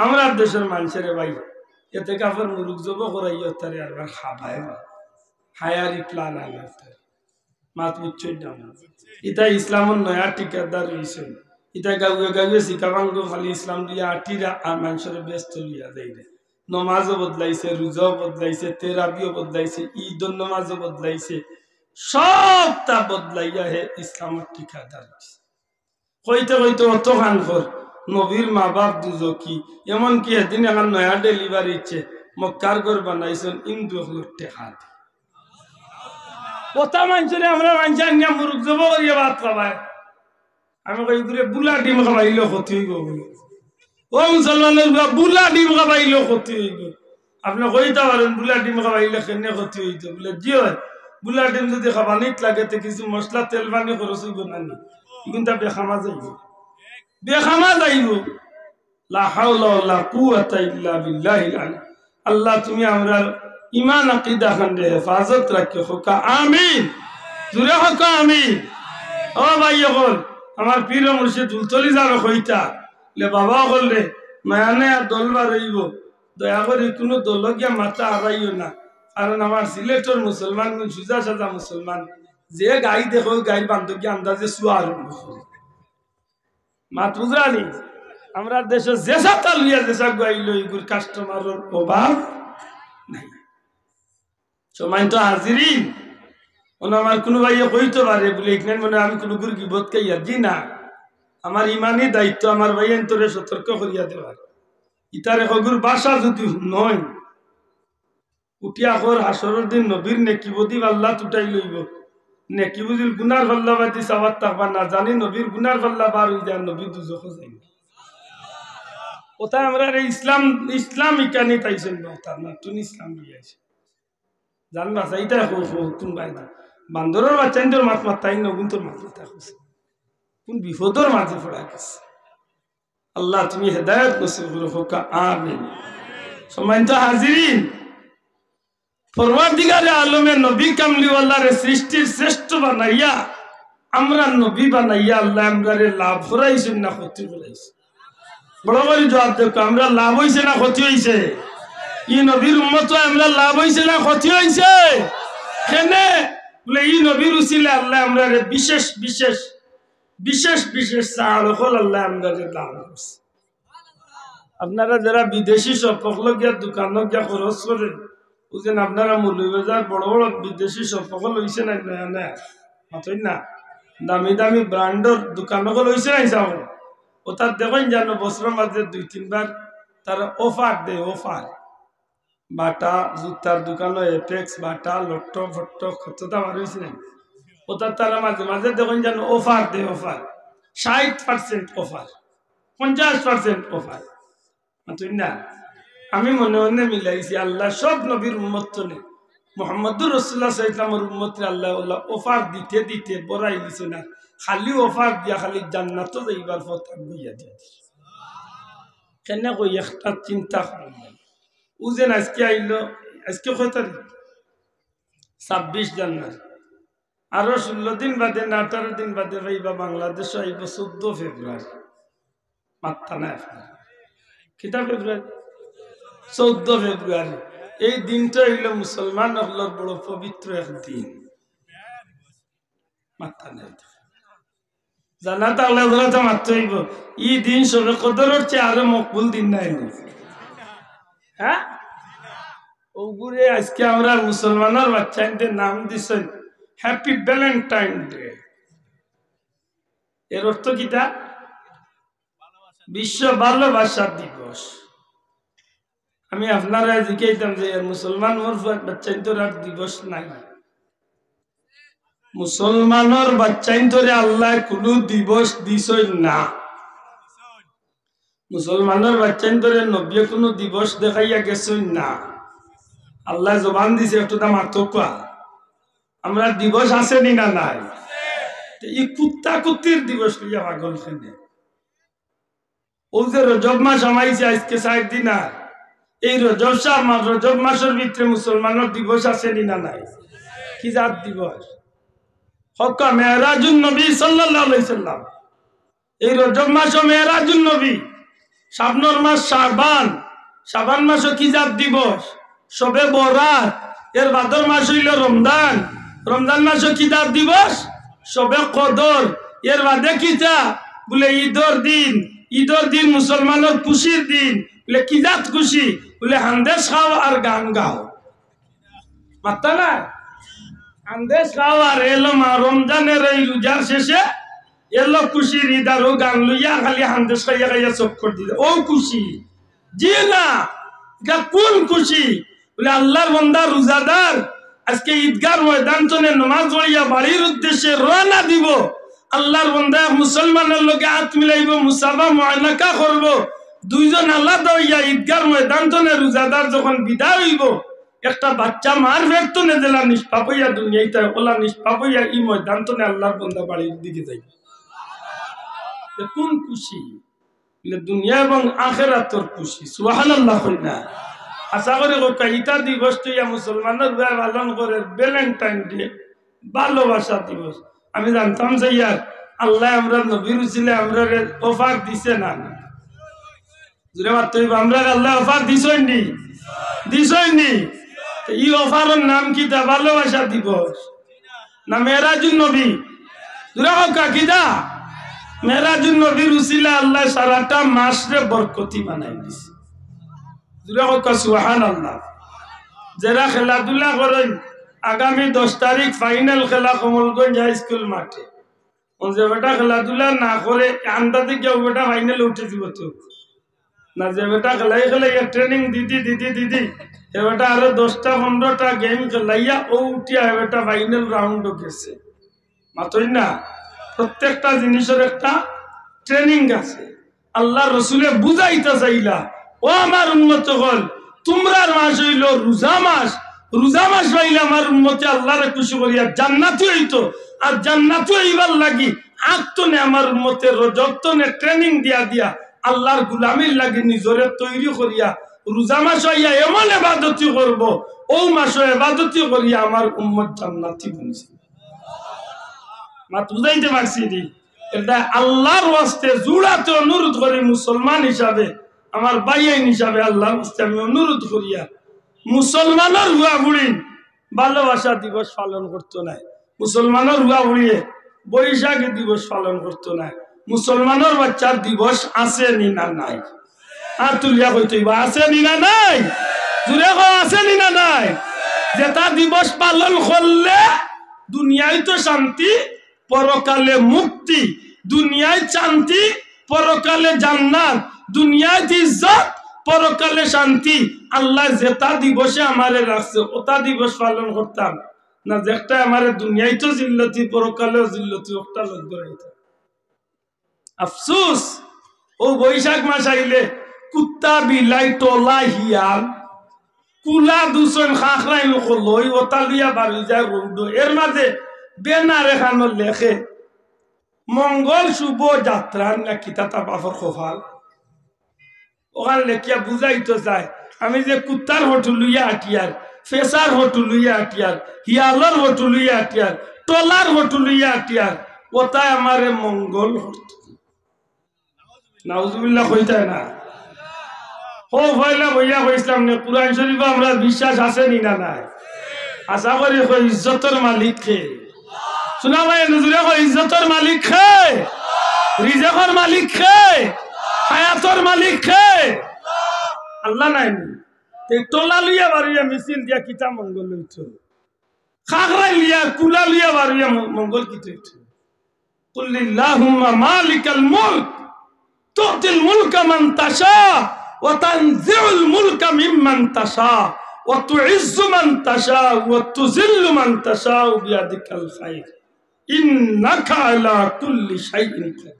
আমরার দেশর মানষরে ভাই, এতেকাফর মুরুগ জবো করাইয়া অতারে আরবার খাবায় না। হায়ারি প্ল্যান আনার তারে। মাত বুঝছইন না? ইতা ইসলামর নয়া ঠিকাদার অইছইন। ইতা গাউয়ে গাউয়ে সিকাবাঙ্গো খালি ইসলাম দিয়া আটিরা আর মানষরে বেহেস্তো লইয়া যাইরা। নমাজও বদলাইছে, রোজাও বদলাইছে, তেরাবিও বদলাইছে, ঈদর নমাজও বদলাইছে, সবতা বদলাইয়া হে ইসলামর ঠিকাদার অইছে। কইতে কইতে অতখান কর, নবীর মা বাপ দুজখি, এমনকি এদিন এখান নয়া ডেলিভারি ইচ্ছে, মক্কার ঘর বানাইছইন, হিন্দু অকলর টেকা দি। কথা মানষরে আমরা মানষে আনিয়া মুরগ জব করিয়া ভাত খাবায়। আমি কই, "ইগুরে বুলা ডিম খাবাইলে ক্ষতি অইবো?" বুলে, "ও মুসলমানর পুয়া, বুলা ডিম খাবাইলে ক্ষতি অইবো।" আপনে কইতা পারইন, "বুলা ডিম খাবাইলে কেনে ক্ষতি অইতো?" বুলে, "জি অয়, বুলা ডিম যুদি খাবানিত লাগে, তে কিছু মশলা, তেল, পানি খরচ অইবো না নি? ইগুনতা বেখামা যাইবো, বেখামা যাইবো।" লা হাওলা ওয়ালা কুওয়াতা ইল্লা বিল্লাহিল আলী। আল্লাহ, তুমি আমরার ইমান আকিদা খানরে হেফাজত রাখিও, কউক্কা আমিন। জুরে কউক্কা আমিন। ও ভাই অকল, আমার পীর ও মুর্শিদ ফুলতলি যাবে কইতা, লে বাবা অকলরে, নয়া নয়া দল বার অইবো, দয়া করি কুনু দলো গিয়া মাথা হারাইও না, কারণ আমার সিলেটর মুসলমানগুন সুজা সাজা মুসলমান, যে গাই দেখো, গাইর বান্দর গিয়া আন্দাজে সুয়া আরম্ভ করে। মাত বুঝরানি? আমরার দেশো যেছা তাল লইয়া যেছা গুয়াইল, ইগুর কাস্টমারর অভাব নাই। সম্মানিত হাজিরিন, অনো আমার কুনু ভাইয়ে কইতো পারে বুলে, "ইখান মনে অয় আমি কুনুগুর গিবত খাইয়ার।" জি না, আমার ইমানি দায়িত্ব আমার ভাইয়াইন্তরে সতর্ক করিয়া দেওয়ার। ইতারে হগুর ভাষা যুদি হুনইন, উঠিয়া কর, হাশরর দিন নবীর নেকি বুঝি পাল্লাত উঠাই লইবো। নেকি বুঝিল গুনার পাল্লা বাদি চাওয়াত থাকবা না, জানি নবীর গুনার পাল্লা বার অইযায়, নবী দুজখো যাইবা। অতায় আমরারে ইসলাম, ইসলাম ইখানিত আইছইন না, অতার না, তুমি ইসলাম লইয়া আইছো। জান বাসা, ইতা কো, কো, কোন বাইদা? বান্দরর বাচ্চাইন্তর মাত মাততায় না, অগুইন্তর মাত মাততায় কইছে। কোন বিপদর মাঝে পড়া গেছে? আল্লাহ, তুমি হেদায়েত নসিব করো, কউক্কা আমিন। সম্মানিত হাজিরিন, পরওয়ারদিগারে আলমে নবী কামলিওয়ালারে সৃষ্টির শ্রেষ্ঠ বানাইয়া, আমরার নবী বানাইয়া আল্লায় আমরারে লাভ করাইছইন না ক্ষতি করাইছইন? বড় করি জুয়াব দেউক্কা, আমরার লাভ অইছে না ক্ষতি অইছে? ই নবীর উম্মত অইয়া আমরার লাভ অইছে না ক্ষতি অইছে? কেনে? বুলে, ই নবীর উছিলায় আল্লায় আমরারে বিশেষ বিশেষ বিশেষ বিশেষ ছাড় অকল আল্লায় আমরারে দান করছে। আপনারা যেরা বিদেশি shop অকলো গিয়া দোকানো গিয়া খরচ করইন, বুঝইন, আপনারা মৌলভীবাজার বড় বড় বিদেশি shop অকল অইছে না, না, না, মাতইন না, দামি দামি brand অর দোকান অকল অইছে না, হিসাব অতাত দেখইন যেন বছরর মাঝে দুই তিনবার তারা offer দেয়, offer। বাটা, জুতার দোকানো Apex, বাটা, লট্ট ফট্ট, কততা বার অইছে না? অতাত তারা মাঝে মাঝে দেখইন যেন offer দেয়, offer। ষাইট percent offer, পঞ্চাশ percent offer। মাতইন না? আমি মনে মনে মিলাইছি, আল্লায় সব নবীর উম্মত থনে মুহাম্মদুর রাসূলুল্লাহ সাল্লাল্লাহু আলাইহি ওয়াসাল্লামর উম্মতরে আল্লায় অলা offer দিতে দিতে বড়াই দিছইন না। খালি offer দিয়া খালি জান্নাতো যাইবার পথ আগুইয়া দিয়া দিছে। কেনে কই, একটা চিন্তা করইন। অউ যে আইজকে আইলো, আইজকে কয় তারিখ? ছাব্বিশ জানুয়ারি। আরো ষোলো দিন বাদে না আঠারো দিন বাদে পাইবা বাংলাদেশো আইবো চৌদ্দ ফেব্রুয়ারি। মাত্তা নাই আপনার। কিতা ফেব্রুয়ারি? চৌদ্দ ফেব্রুয়ারি। এই দিনটা অইলো মুসলমান অকলর বড় পবিত্র এক দিন। মাত্তা নাই। জানা থাকলে অগুলাতে মাততে অইবো। ই দিন শবে কদরর চেয়ে আরো মকবুল দিন নায়নি? হ্যাঁ? অগুরে আইজকে আমরার মুসলমানর বাচ্চাইন্তে নাম দিছইন Happy Valentine Day। এর অর্থ কিতা? বিশ্ব ভালোবাসা দিবস। আমি আপনারারে জিকাইতাম যে মুসলমান অর বাচ্চাইন্তর আর দিবস নাই। মুসলমানর বাচ্চাইন্তরে আল্লায় কুনু দিবস দিছইন না। মুসলমানর বাচ্চাইন্তরে নবীয়ে কুনু দিবস দেখাইয়া গেছইন না। আল্লায় জবান দিছে, একটুতা মাতউক্কা। আমরার দিবস আছে নি না নাই? তে ই কুত্তা কুত্তির দিবস লইয়া পাগল কেনে? অউ যে রজব মাস হামাইছে আইজকে চাইর দিন আর, এই রজব শা-, মা-, রজব মাসর ভিতরে মুসলমানর দিবস আছে নি না নাই? কি জাত দিবস? কউক্কা মেরাজুন নবী সাল্লাল্লাহু আলাইহি সাল্লাম। এই রজব মাসো মেরাজুন নবী, শাবনর মাস শাবান, শাবান মাসো কি জাত দিবস? শবে বরাত। এর বাদর মাস অইলো রমজান, রমজান মাসো কি জাত দিবস? শবে কদর। এর বাদে কিতা? বুলে ইদর দিন, ইদর দিন মুসলমানর খুশির দিন। বুলে কি জাত খুশি? বুলে হান্দেশ খাও আর গান গাও। মাত্তা না? হান্দেশ খাও আর এলো মা রমজানর এই রুজার শেষে এলো খুশির ইদ আর অউ গান লইয়া খালি হান্দেশ খাইয়া খাইয়া চক্কর দিলে। অউ খুশি? জি না, ইটা কুন খুশি? বুলে আল্লার বন্দা রুজাদার, আজকে ঈদগার ময়দান তনে নমাজ পড়িয়া বাড়ির উদ্দেশ্যে রওনা দিব। আল্লাহর বন্দা এক মুসলমানর লগে আত মিলাইব, মুসাফা মুআনাকা করব। দুইজন আলাদা অইয়া ঈদগার ময়দান তনে রোজাদার যখন বিদায় অইব, একটা বাচ্চা মার পেট তনে যেলা নিষ্পাপ অইয়া দুনিয়াইত আয়, ওলা নিষ্পাপ অইয়া ই ময়দান তনে আল্লাহর বন্দা বাড়ির দিকে যাইব। তে কোন খুশি? বলে, দুনিয়া এবং আখেরাতর খুশি। সুবহানাল্লাহ কই না? আশা করি কউক্কা, ইতা দিবস তো ইয়া মুসলমানর পুয়া পালন করের ভ্যালেন্টাইন ডে, ভালোবাসা দিবস। আমি জানতাম যে ইয়ার আল্লাহ আমরার নবীর উসিলে আমরারে অফার দিছে না। জুরে মাততে অইব, আমরারে আল্লাহ অফার দিছইন নি? দিছইন নি? তো ই অফারর নাম কিতা? ভালোবাসা দিবস। না মেরাজুন নবী? জুরে কউক্কা কিতা? মেরাজুন নবীর উসিলা আল্লাহ সারাটা মাসরে বরকতি বানাই দিছে। জুরে কউক্কা সুবহানাল্লাহ। যেরা খেলাধুলা করইন, আগামী দশ তারিখ ফাইনাল খেলা কমলগঞ্জ হাই স্কুল মাঠে। অউ যে বেটা খেলাধুলা না করে, আন্দাজে কেউ বেটা ফাইনালে উঠি দিব তো। না, যে বেটা খেলাই খেলাইয়া ট্রেনিং দিদি দিদি দিদি, হে বেটা আরো দশটা পনেরোটা গেম খেলাইয়া অউ উঠিয়া হে বেটা ফাইনাল রাউন্ডো গেছে। মাতইন না? প্রত্যেকটা জিনিসর একটা ট্রেনিং আছে। আল্লাহর রসুলে বুঝাইতা চাইলা, ও আমার উম্মত অকল, তুমরার মাস অইলো রোজা মাস, রোজা মাস পাইলে আমার উম্মতে আল্লাহরে খুশি করিয়া জান্নাতি অইতো, আর জান্নাতি অইবার লাগি আগ তনে আমার উম্মতে রজব তনে ট্রেনিং দিয়া দিয়া আল্লাহর গুলামির লাগি নিজরে তৈরি করিয়া রোজা মাস আইয়া এমন এবাদতি করব, অউ মাসো এবাদতি করিয়া আমার উম্মত জান্নাতি বনছে। মাত বুঝাইতে পারছি নি? এটা আল্লাহর ওয়াস্তে জুড়াতে অনুরোধ করি, মুসলমান হিসাবে, আমার ভাইয়াইন হিসাবে আল্লাহর ওয়াস্তে আমি অনুরোধ করিয়া মুসলমানর পুয়া পুড়ি ভালোবাসা দিবস পালন করতো নায়। মুসলমানর পুয়া পুড়িয়ে বৈশাখ দিবস পালন করতো নায়। মুসলমানর বাচ্চার দিবস আছে নি না নাই? আর তুলিয়া কইতে অইব, আছে নি না নাই? জুরে কও, আছে নি না নাই? যেটা দিবস পালন করলে দুনিয়ায় তো শান্তি, পরকালে মুক্তি, দুনিয়ায় শান্তি, পরকালে জান্নাত, দুনিয়ায় ইজ্জত, পরকালে শান্তি। আল্লাহ যেটা দিবসে আমারে রাখছে, ওটা দিবস পালন করতাম না, যেটা আমারে দুনিয়ায় তো জিল্লতি, পরকালেও জিল্লতি, ওটা লোক ধরাইতাম। আফসোস, অউ বৈশাখ মাস আইলে কুত্তা, বিলাই, টলা, হিয়াল, কুলা দুছইন খাখরাইন কলই, ওটা লইয়া বারই যায় রৌডো। এর মাঝে ব্যানার এখানো লেখে, মঙ্গল শুভ যাত্রা না কিতা তার বাপর কপাল। ওখান লেখিয়া বুঝাইতো চায়, আমি যে কুত্তার ফটো লইয়া আটিয়ার, ফেসার ফটো লইয়া আটিয়ার, হিয়ালর ফটো লইয়া আটিয়ার, টলার ফটো লইয়া আটিয়ার, ওটায় আমারে মঙ্গল করতো। নাউজুবিল্লাহ কইতায় না? হো, পয়লা বইয়া কইছিলাম নে, কুরআন শরীফো আমরার বিশ্বাস আছে নি না নাই? আশা করি কই, ইজ্জতর মালিক কে? শুনা ভাই, নজুরে কই, ইজ্জতর মালিক কে? রিজেকর মালিক কে? হায়াতর মালিক কে? আল্লাহ নায় নি? তে টলা লইয়া বারইয়া মিছিল দিয়া কিতা মঙ্গল অইতো? খাখরাইন লইয়া, কুলা লইয়া বারইয়া ম-, মঙ্গল কিতা অইতো? قل اللهم مالك الملك تؤتي الملك من تشاء وتنزع الملك ممن تشاء وتعز من تشاء وتذل من تشاء بيدك الخير إنك على كل شيء قدير।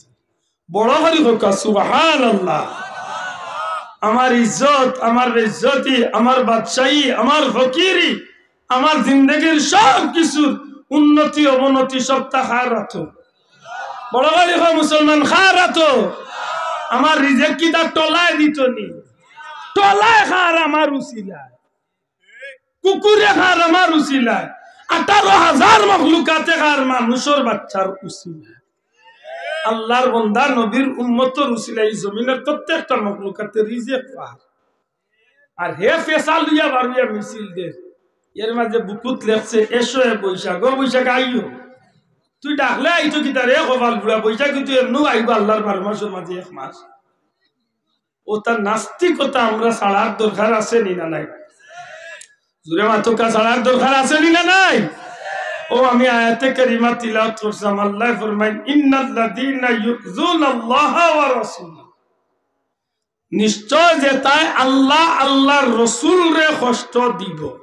বড় করি কউক্কা, সুবহানাল্লাহ। আমার ইজ্জত, আমার বেইজ্জতি, আমার বাদশাহী, আমার ফকিরি, আমার জিন্দেগির সব কিছুর উন্নতি অবনতি সবটা কার আতো? বড় করি কও মুসলমান, কার আতো? আমার রিজেক কিতা টলায় দিতো নি? টলায় কার আমার উসিলায়? কুকুরে কার আমার উসিলায়? আঠারো হাজার মখলুকাতে কার মানুষর বাচ্চার উসিলায়? আল্লাহর বন্দা নবীর উম্মতর উসিলায় ই জমিনর প্রত্যেকটা মখলুকাতে রিজেক পার। আর হে ফেসা লইয়া বারইয়া মিছিল দের। এর মাঝে বুকুত লেখছে, "এসো এ বৈশাখ, ও বৈশাখ আইও।" তুই ডাকলে আইতো কিতা রে কপাল পুড়া? বৈশাখ কিন্তু এমনেও আইবো আল্লাহর বারো মাসর মাঝে এক মাস। ওটা নাস্তিকতা আমরা ছাড়ার দরকার আছে নি না নাই? জুরে মাতউক্কা, ছাড়ার দরকার আছে নি না নাই? ও আমি আয়াতে কারিমা তিলাওয়াত করছিলাম, আল্লায় ফরমাইন, "ইন্নাল্লাযীনা ইউযুনাল্লাহা ওয়া রাসূলাহু।" নিশ্চয় যেতায় আল্লাহ, আল্লাহর রসুলরে কষ্ট দিব।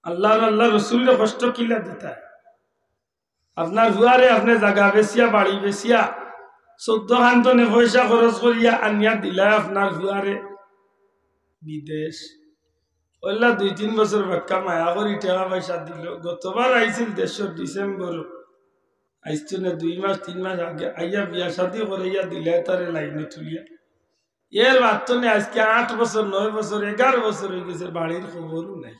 আল্লাহর, আল্লাহর রসুলরে কষ্ট কিলা দিতা? আপনার ফুয়ারে আপনে জাগা বেচিয়া, বাড়ি বেচিয়া, চৌদ্দ খান তনে পয়সা খরচ করিয়া আনিয়া দিলা আপনার ফুয়ারে বিদেশ। অইলা দুই তিন বছর বাক্কা মায়া করি টেকা পয়সা দিল। গতবার আইছিল দেড়শো ডিসেম্বর, আইজ তনে দুই মাস তিন মাস আগে আইয়া বিয়া শাদি করাইয়া দিলা তারে লাইনো তুলিয়া। এর বাদ তনে আইজকে আট বছর, নয় বছর, এগারো বছর অইগেছে, বাড়ির খবরও নাই।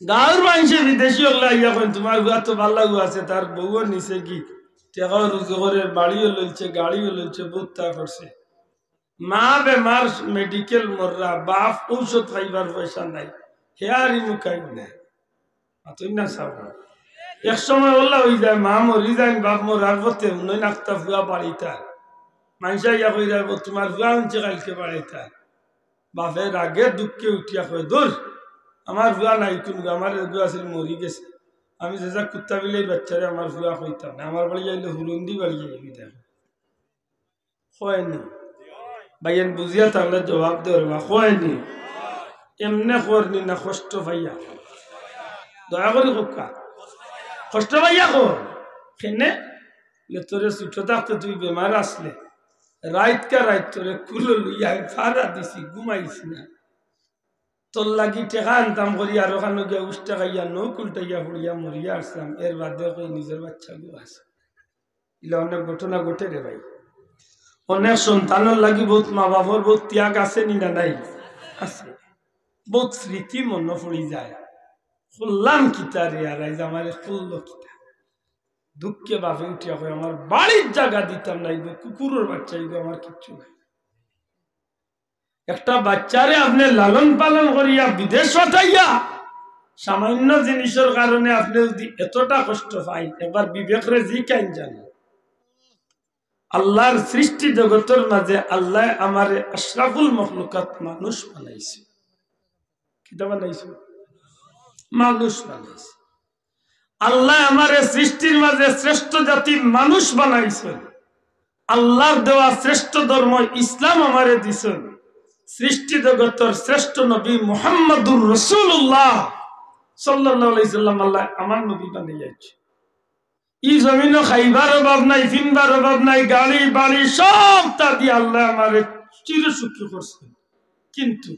গাঁওর মানষে বিদেশি অকলে আইয়া কইন, "তুমার ফুয়া তো ভালা ফুয়া আছে, তার বউও নিছে গি, টেকাও রুজি করে, বাড়িও লইছে, গাড়িও লইছে, বউত তা করছে। মা বেমার, মেডিকেল মররা, বাপ ঔষধ খাইবার পয়সা নাই, হে আর ই মুখাই নাই।" মাতইন না সাব। এক সময় অলা অইযায়, মা মরি যাইন, বাপ মরার পথে, হুনইন আখতা ফুয়া বাড়িত আয়। মানষে আইয়া কইরা, "ও, তুমার ফুয়া হুনছি কাইলকে বাড়িত আয়।" বাপে রাগে দুঃখে উঠিয়া কয়, "দূর, আমার ফুয়া নাই কুনগু, আমার এগু আছিল মরি গেছে। আমি যেযা কুত্তা বিলাইর বাচ্চারে আমার ফুয়া কইতাম না, আমার বাড়ি আইলে হুরুন্দি বাড়ি আইবি দেখ।" কয়নি? ভাইয়াইন বুঝিয়া থাকলে জবাব দেও রে বা, কয়নি? এমনে করনি না কষ্ট পাইয়া? দয়া করি কউক্কা। কষ্ট পাইয়া কর। কেনে? লে তোরে ছোট থাকতে তুই বেমার আছলে, রাইতকা রাইত তোরে কুলো লইয়া আমি ফাড়া দিছি, ঘুমাইছ না। তোর লাগি টেকা আনতাম করি, আরো খানো গিয়া উষ্টা খাইয়া, নখ উল্টাইয়া পড়িয়া মরিয়া আসলাম। এর বাদে কই নিজর বাচ্চাগু আছে। ইলা অনেক ঘটনা ঘটে রে ভাই। অনেক সন্তানর লাগি বউত মা বাপর বউত ত্যাগ আছে নি না নাই? আছে। বউত স্মৃতি মনো পড়ি যায়। করলাম কিতা রে, আর আইজ আমারে করলো কিতা? দুঃখে বাপে উঠিয়া কয়, "আমার বাড়ির জাগা দিতাম না, ইগু কুকুরর বাচ্চা, ইগু আমার কিচ্ছু নাই।" একটা বাচ্চারে আপনে লালন পালন করিয়া বিদেশ পাঠাইয়া সামান্য জিনিসর কারণে আপনে যুদি এতটা কষ্ট পাইন, একবার বিবেকরে জিকাইন জানি। আল্লাহর সৃষ্টি জগতর মাঝে আল্লায় আমারে আশরাফুল মখলুকাত মানুষ বানাইছে। কিতা বানাইছে? মানুষ বানাইছে। আল্লায় আমারে সৃষ্টির মাঝে শ্রেষ্ঠ জাতি মানুষ বানাইছইন। আল্লাহর দেওয়া শ্রেষ্ঠ ধর্ম ইসলাম আমারে দিছইন। সৃষ্টি জগতর শ্রেষ্ঠ নবী মুহাম্মাদুর রাসূলুল্লাহ সাল্লাল্লাহু আলাইহি সাল্লাম আল্লায় আমার নবী বানাইয়া দিছে। ই জমিনো খাইবার অভাব নাই, ফিনবার অভাব নাই, গাড়ি বাড়ি সবতা দিয়া আল্লায় আমারে চিরসুখী করছইন। কিন্তু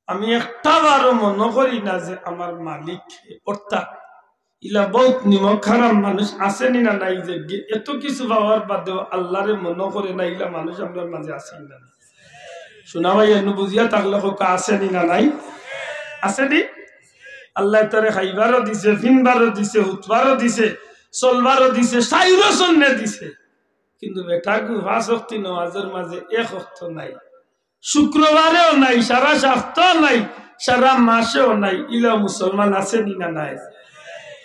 আমি একটা বারও মনো করি না যে আমার মালিক কে, অর্থাৎ ইলা বউত নিমক হারাম মানুষ আছে নি না নাই যে গে-, এত কিছু পাওয়ার বাদেও আল্লাহরে মনো করে না, ইলা মানুষ আমরার মাঝে আছে নি না নাই? শুনা ভাই, এনু বুঝিয়া থাকলে কউক্কা আছে নি না নাই? আছে নি? আল্লায় তারে খাইবারও দিছে, ফিনবারও দিছে, হুতবারও দিছে, চলবারও দিছে, সাইরও সন্নে দিছে। কিন্তু বেটাগু পাঁচ ওয়াক্তি নমাজর মাঝে এক ওয়াক্ত নাই, শুক্রবারেও নাই, সারা সপ্তাহ নাই, সারা মাসেও নাই, ইলা মুসলমান আছে নি না নাই?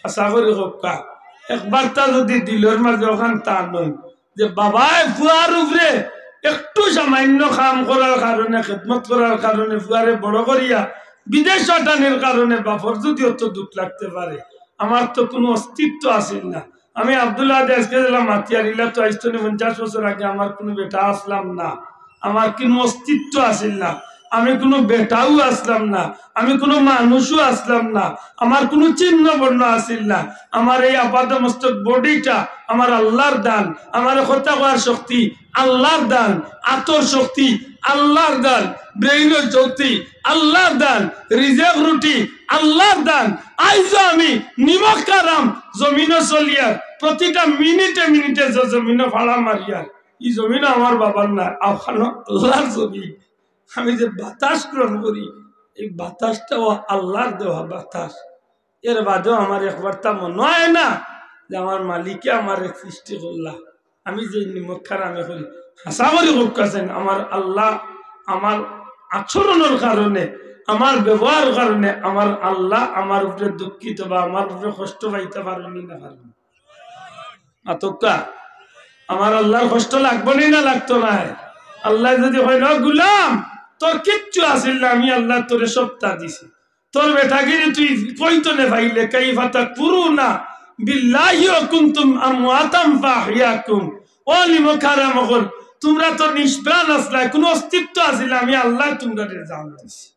আশা করি কউক্কা। একবারতা যুদি দিলর মাঝে অখান তা নয় যে বাবায় ফুয়ার উপরে একটু সামান্য কাম করার কারণে, খেদমত করার কারণে, ফুয়ারে বড় করিয়া বিদেশ পাঠানির কারণে বাপর যুদি অত দুঃখ লাগতে পারে, আমার তো কুনু অস্তিত্ব আছিল না। আমি আব্দুল আহাদ আজকে যেলা মাতিয়ার ইলা তো আইজ তনে পঞ্চাশ বছর আগে আমার কুনু বেটা আসলাম না, আমার কুনু অস্তিত্ব আছিল না, আমি কুনু বেটাও আসলাম না, আমি কুনু মানুষও আসলাম না, আমার কুনু চিহ্ন বর্ণ আছিল না। আমার এই আপাদমস্তক বডিটা আমার আল্লাহর দান, আমার কথা কওয়ার শক্তি আল্লাহর দান, আতর শক্তি আল্লাহর দান, ব্রেইনর শক্তি আল্লাহর দান, রিজেক রুটি আল্লাহর দান। আইজও আমি নিমক হারাম জমিনো চলিয়ার, প্রতিটা মিনিটে মিনিটে যে জমিনো ফাড়া মারিয়ার, ই জমিনো আমার বাবার না, অখানো আল্লাহর জমিন। আমি যে বাতাস গ্রহণ করি, এই বাতাসটাও আল্লাহর দেওয়া বাতাস। এর বাদেও আমার একবারতা মনো অয় না যে আমার মালিকে আমারে সৃষ্টি করলা। আমি যে নিমক হারামে করি, হাছা করি কউক্কা চাইন, আমার আল্লাহ আমার আচরণর কারণে, আমার ব্যবহারর কারণে আমার আল্লাহ আমার উপরে দুঃখিত বা আমার উপরে কষ্ট পাইতা পারইন নি না পারইন? মাতউক্কা, আমার আল্লাহর কষ্ট লাগবো নি না লাগতো নায়? আল্লায় যুদি কইন, "ও গুলাম, তোর কিচ্ছু আছিল না, আমি আল্লায় তোরে সবতা দিছি।" তোর বেটাগিরি তুই কইতো নে পাইলে, "কাইফা তাকফুরুনা বিল্লাহি ওয়া কুনতুম আমওয়াতান ফাআহইয়াকুম।" ও নিমক হারাম অকল, তুমরা তো নিষ্প্রাণ আছলায়, কুনু অস্তিত্ব আছিল না, আমি আল্লায় তুমরারে জান দিছি।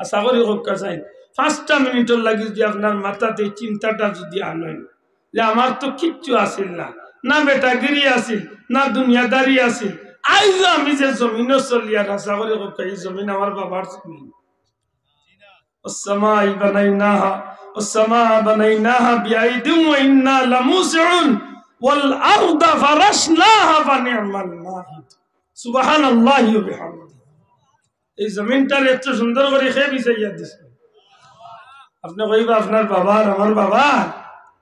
আশা করি কউক্কা চাইন, পাঁচটা মিনিটর লাগি যদি আপনার মাথাত এই চিন্তাটা যদি আনইন যে আমার তো কিচ্ছু আছিল না, না বেটাগিরি আছিল, না দুনিয়াদারি আছিল, আইজও আমি যে জমিনো চলিয়ার, আশা করি কউক্কা এই জমিন আমার বাবার জমিন। والسماء بنيناها، والسماء بنيناها بأيد وإنا لموسعون، والأرض فرشناها فنعم الماهدون। سبحان الله وبحمده। এই জমিনটারে এত সুন্দর করি কে বিছাইয়া দিছে? আপনে কইবা, "আপনার বাবার, আমার বাবা?"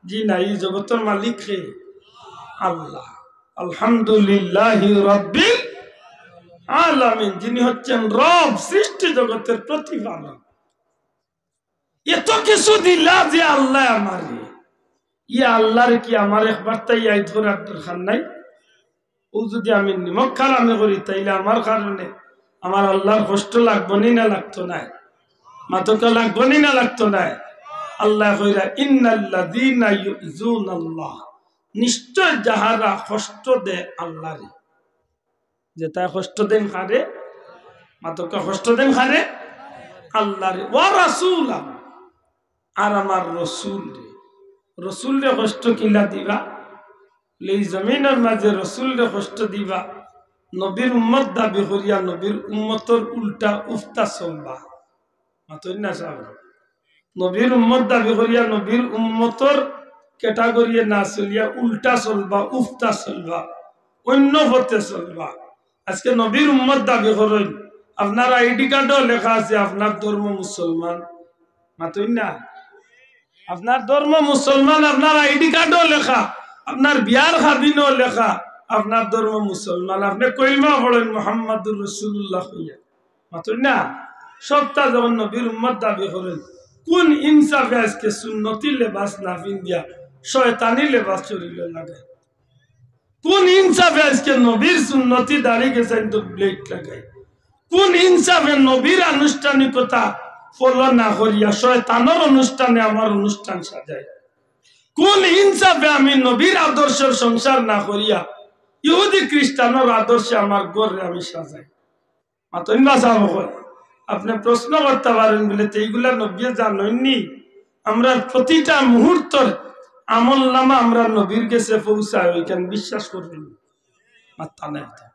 জি না, এই জগতর মালিক কে? আল্লাহ। আলহামদুলিল্লাহি রাব্বিল আলামিন, যিনি হচ্ছেন রব, সৃষ্টি জগতের প্রতিপালক। এত কিছু দিলা যে আল্লাহ আমারে, ইয়া আল্লাহর কি আমার একবার তাই ইয়াদ করার দরকার নাই? ও যদি আমি নিমক হারামি করি, তাইলে আমার কারণে আমার আল্লাহর কষ্ট লাগবো নি না লাগতো নায়? মাতকা লাগবো নি না লাগতো নায়? আল্লাহ কইরা, "ইন্নাল্লাযীনা ইউযুনাল্লাহ", নিশ্চয় যাহারা কষ্ট দেয় আল্লাহরে। যেতায় কষ্ট দেন কারে? মাতকা কষ্ট দেন কারে? আল্লাহরে। "ওয়া রাসূলা", আর আমার রসুলরে। রসুলরে কষ্ট কিলা দিবা? এই জমিনর মাঝে রসুলরে কষ্ট দিবা, নবীর উম্মত দাবি করিয়া নবীর উম্মতর উল্টা উফতা চলবা। মাতইন না সাব? নবীর উম্মত দাবি করিয়া নবীর উম্মতর ক্যাটাগরিয়ে না চলিয়া উল্টা চলবা, উফতা চলবা, অন্য পথে চলবা। আজকে নবীর উম্মত দাবি করইন, আপনার আইডি কার্ডও লেখা আছে আপনার ধর্ম মুসলমান। মাতইন না? আপনার ধর্ম মুসলমান, আপনার আইডি কার্ডও লেখা, আপনার বিয়ার কাবিনও লেখা আপনার ধর্ম মুসলমান। আপনে কলমা পড়ইন মুহাম্মাদুর রাসূলুল্লাহ কইয়া। মাতইন না? সবটা যখন নবীর উম্মত দাবি করইন, কোন ইনসাফে আজকে সুন্নতি লেবাস না পিন্দিয়া শয়তানি লেবাস শরীলো লাগাইন? কোন ইনসাফে আজকে নবীর সুন্নতি দাড়ি গেছাইন তো ব্লেড লাগাইন? কোন ইনসাফে নবীর আনুষ্ঠানিকতা ফলো না করিয়া শয়তানর অনুষ্ঠানে আমার অনুষ্ঠান সাজাইন? কোন ইনসাফে আমি নবীর আদর্শর সংসার না করিয়া ইহুদি খ্রিস্টানর আদর্শে আমার ঘররে আমি সাজাই? মাতইন বা সাব অকল, আপনে প্রশ্ন করতা পারইন বুলে, "তে ইগুলা নবীয়ে জানইন নি?" আমরার প্রতিটা মুহূর্তর আমলনামা আমরার নবীর গেছে পৌঁছায়, অইখান বিশ্বাস করইন নি? মাততা নায় তো।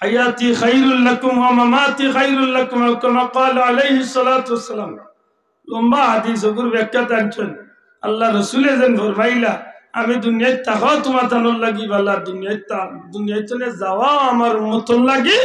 "হায়াতি খায়রুল লাকুম ওয়া মামাতি খায়রুল লাকুম", আও কামা ক্বালা আলাইহিস সালাতু ওয়াস সালাম। লম্বা হাদিস, অগুর ব্যাখ্যা আনছইন। আল্লার রসুলে যেন ফরমাইলা, "আমি দুনিয়াত থাকাও তুমাতানর লাগি বালা, দুনিয়াত থা-, দুনিয়াত থনে যাওয়াও আমার উম্মতর লাগি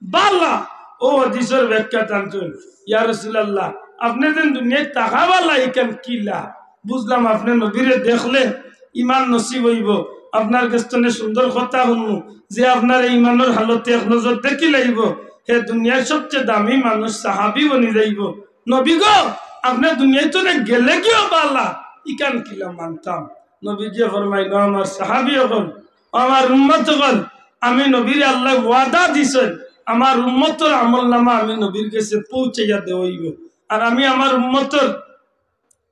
বালা।" অউ হাদিসর ব্যাখ্যা আনছইন, "ইয়া রাসূলুল্লাহ, আপনে যেন দুনিয়াত থাকা বালা, ইখান কিলা?" বুঝলাম, আপনে নবীরে দেখলে ইমান নসিব অইবো, আপনার গেছ থনে সুন্দর কথা হুনমু, যে আপনার এই ইমানর হালতে এক নজর দেখিলাইবো, হে দুনিয়ার সবচেয়ে দামি মানুষ, সাহাবী বনি যাইবো। নবী গো, আপনে দুনিয়াত থনে গেলে গিয়াও বালা, ইখান কিলা মানতাম? নবীজিয়ে ফরমাইন, "ও আমার সাহাবী অকল, ও আমার উম্মত অকল, আমি নবীরে আল্লায় ওয়াদা দিছইন, আমার উম্মতর আমলনামা আমি নবীর গেছে পৌঁছাইয়া দেওয়া অইবো। আর আমি আমার উম্মতর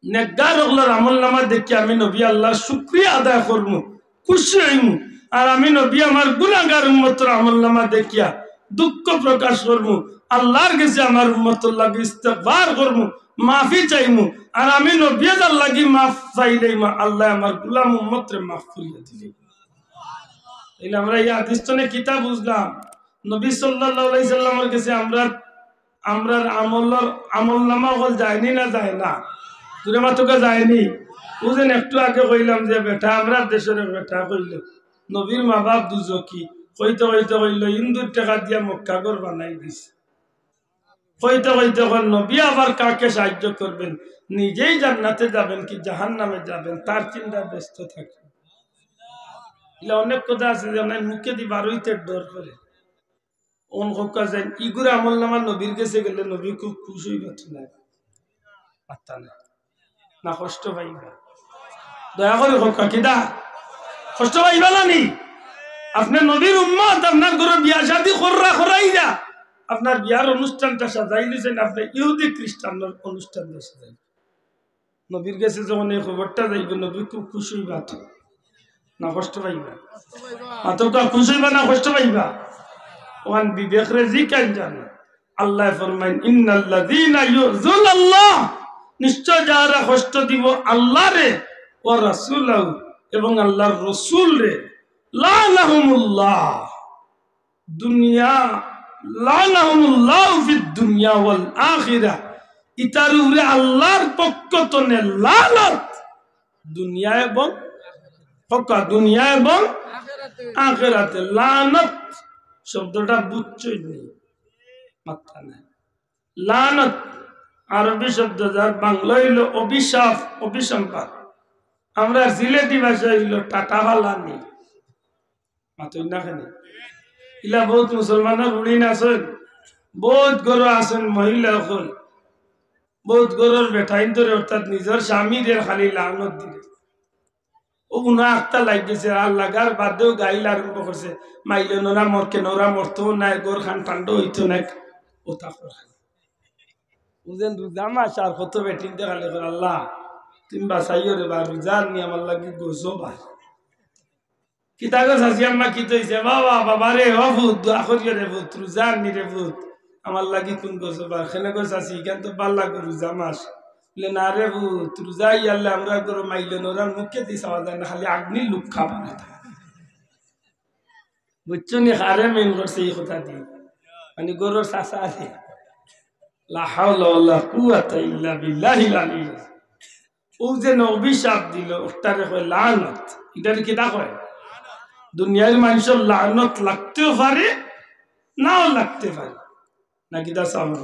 নেককার অকলর আমলনামা দেখিয়া আমি নবী আল্লার শুকরিয়া আদায় করমু, খুশি অইমু। আর আমি নবী আমার গুনাগার উম্মতর আমলনামা দেখিয়া দুঃখ প্রকাশ করমু, আল্লার গেছে আমার উম্মতর লাগি ইস্তেগফার করমু, মাফি চাইমু। আর আমি নবীয়ে যার লাগি মাফ চাইলেই মা-, আল্লায় আমার গুলাম উম্মতরে মাফ করিয়া দিলে।" তাইলে আমরা এই হাদিস থনে কিতা বুঝলাম? নবী সাল্লাল্লাহু আলাইহি সাল্লামর গেছে আমরার, আমরার আমলর, আমলনামা অকল যায়নি না যায় না? জুরে মাতকা যায়নি? অউ যেন একটু আগে কইলাম যে বেটা, আমরার দেশর এক বেটা কইলো, নবীর মা বাপ দুজখি। কইতে কইতে কইলো, "হিন্দুর টেকা দিয়া মক্কা ঘর বানাই দিছে।" কইতে কইতে কইন, "নবী আবার কাকে সাহায্য করবেন? নিজেই জান্নাতে যাবেন কি জাহান্নামে যাবেন, তার চিন্তায় ব্যস্ত থাকেন।" ইলা অনেক কথা আছে যে অনেক মুখেদি বার অইতে ডর করে। অন কউক্কা যেন ইগুর আমলনামা নবীর গেছে গেলে নবী খুব খুশ অইবা তো না? মাততা না। না কষ্ট পাইবা? দয়া করি কউক্কা, কিতা? কষ্ট পাইবা না নি? আপনে নবীর উম্মত, আপনার ঘরো বিয়া শাদি কররা করাইরা, আপনার বিয়ার অনুষ্ঠানটা সাজাইলিছইন, আপনে ইহুদি খ্রিস্টানর অনুষ্ঠানটা সাজাইলিছইন। নবীর গেছে যখন এই খবরটা যাইবো, নবী খুব খুশ অইবা তো? না কষ্ট পাইবা? মাতকা, খুশ অইবা না কষ্ট পাইবা? অখান বিবেকরে জিকাইন জানো। আল্লায় ফরমাইন, "ইন্নাল্লাযীনা ইউযুনাল্লাহ", নিশ্চয় যারা কষ্ট দিব আল্লাহরে, "ওয়া রাসূলাহু", এবং আল্লাহর রসুলরে, "লাআনাহুমুল্লাহ", দুনিয়া, "লাআনাহুমুল্লাহু ফিদ দুনিয়া ওয়াল আখিরা", ইতার উপরে আল্লাহর পক্ষ তনে লানত, দুনিয়া এবং, হক্কা, দুনিয়া এবং আখেরাতে। লানত শব্দটা বুঝছইন নি? মাত্তা নাই। লানত আরবি শব্দ, যার বাংলা অইলো অভিশাপ, অভিসম্পাত। আমরা সিলেটি ভাষা অইলো টাটা ফালানি। মাতইন না কেনে? ইলা বউত মুসলমানর রুড়িন আছইন, বউত ঘরো আছইন মহিলা অকল, বউত ঘরর বেটাইন্তরে, অর্থাৎ নিজর স্বামীরে খালি লানত দিলে। অউ উনা আখতা লাগি গেছে, আর লাগার বাদেও গাইল আরম্ভ করছে, "মাইলে নরা মর কেনে, ওরা মরতো নায়, ঘরখান ঠান্ডা অইতো নায়", অতা কর। বুঝেন, রোজা মাস আর কত বেটিন্তে খালি কর, "আল্লাহ, তুমি বাঁচাইও রে বা, রোজা নি আমার লাগি গজব আর।" কিতা গো চাচি আম্মা, কিতা অইছে? "বাবা, বাবা রে, ও পুত, দোয়া করিও রে পুত, রোজা আনি রে পুত, আমার লাগি কুন গজব আর।" "কেনে গো চাচি, ইখান তো ভালা গো রোজা মাস।" বলে, "না রে পুত, রোজা আইয়ারলে আমরা ঘরো মাইলে নরার মুখেদি চাওয়া যায় না, খালি আগ্নি লুক খাবা না।" বুঝছো নি, কারে মেইন করছে ই কথা দি? মানে ঘরর চাচা আছে। লা হাওলা ওয়ালা কুওয়াতা ইল্লা বিল্লাহিল আলিয়্যিল আযীম। অউ যে অভিশাপ দিল, অটারে কয় লানত। ইটারে কিতা কয়? দুনিয়ার মানষর লানত লাগতেও পারে, নাও লাগতে পারে। না কিতা চাও?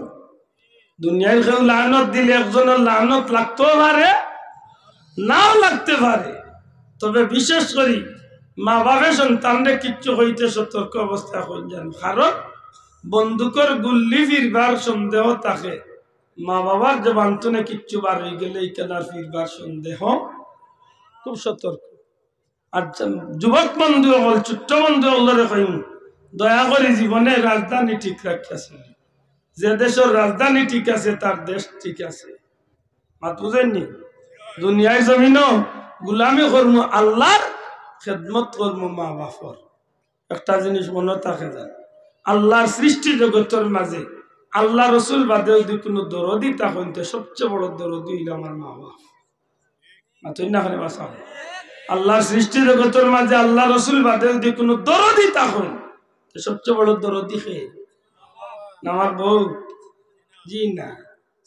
দুনিয়ার কেউ লানত দিলে একজনর লানত লাগতেও পারে, নাও লাগতে পারে। তবে বিশেষ করি মা বাপে সন্তানরে কিচ্ছু কইতে সতর্ক অবস্থায় কইন যান, কারণ বন্দুকর গুল্লি ফিরবার সন্দেহ থাকে। মা বাবার জবান তনে কিচ্ছু বার অইগেলে ইখান আর ফিরবার সন্দেহ, খুব সতর্ক। আর যুবক বন্ধু অকল, ছোট্ট বন্ধু অকলরে কইমু, দয়া করি জীবনে রাজধানী ঠিক রাখিয়া চলি। যে দেশর রাজধানী ঠিক আছে, তার দেশ ঠিক আছে। মাত বুঝইন নি? দুনিয়ার জমিনো গুলামি করমু আল্লাহর, খেদমত করমু মা বাপর। একটা জিনিস মনো থাকে যান, আল্লাহর সৃষ্টি জগতর মাঝে আল্লাহ রসুল বাদে যুদি কুনু দরদি থাকইন, তে সবচেয়ে বড় দরদি অইলো আমার মা বাপ। মাতইন না কেনে বা চাও? আল্লাহর সৃষ্টি জগতর মাঝে আল্লাহ রসুল বাদে যুদি কুনু দরদি থাকইন, তে সবচেয়ে বড় দরদি কে? না আমার বউ? জি না।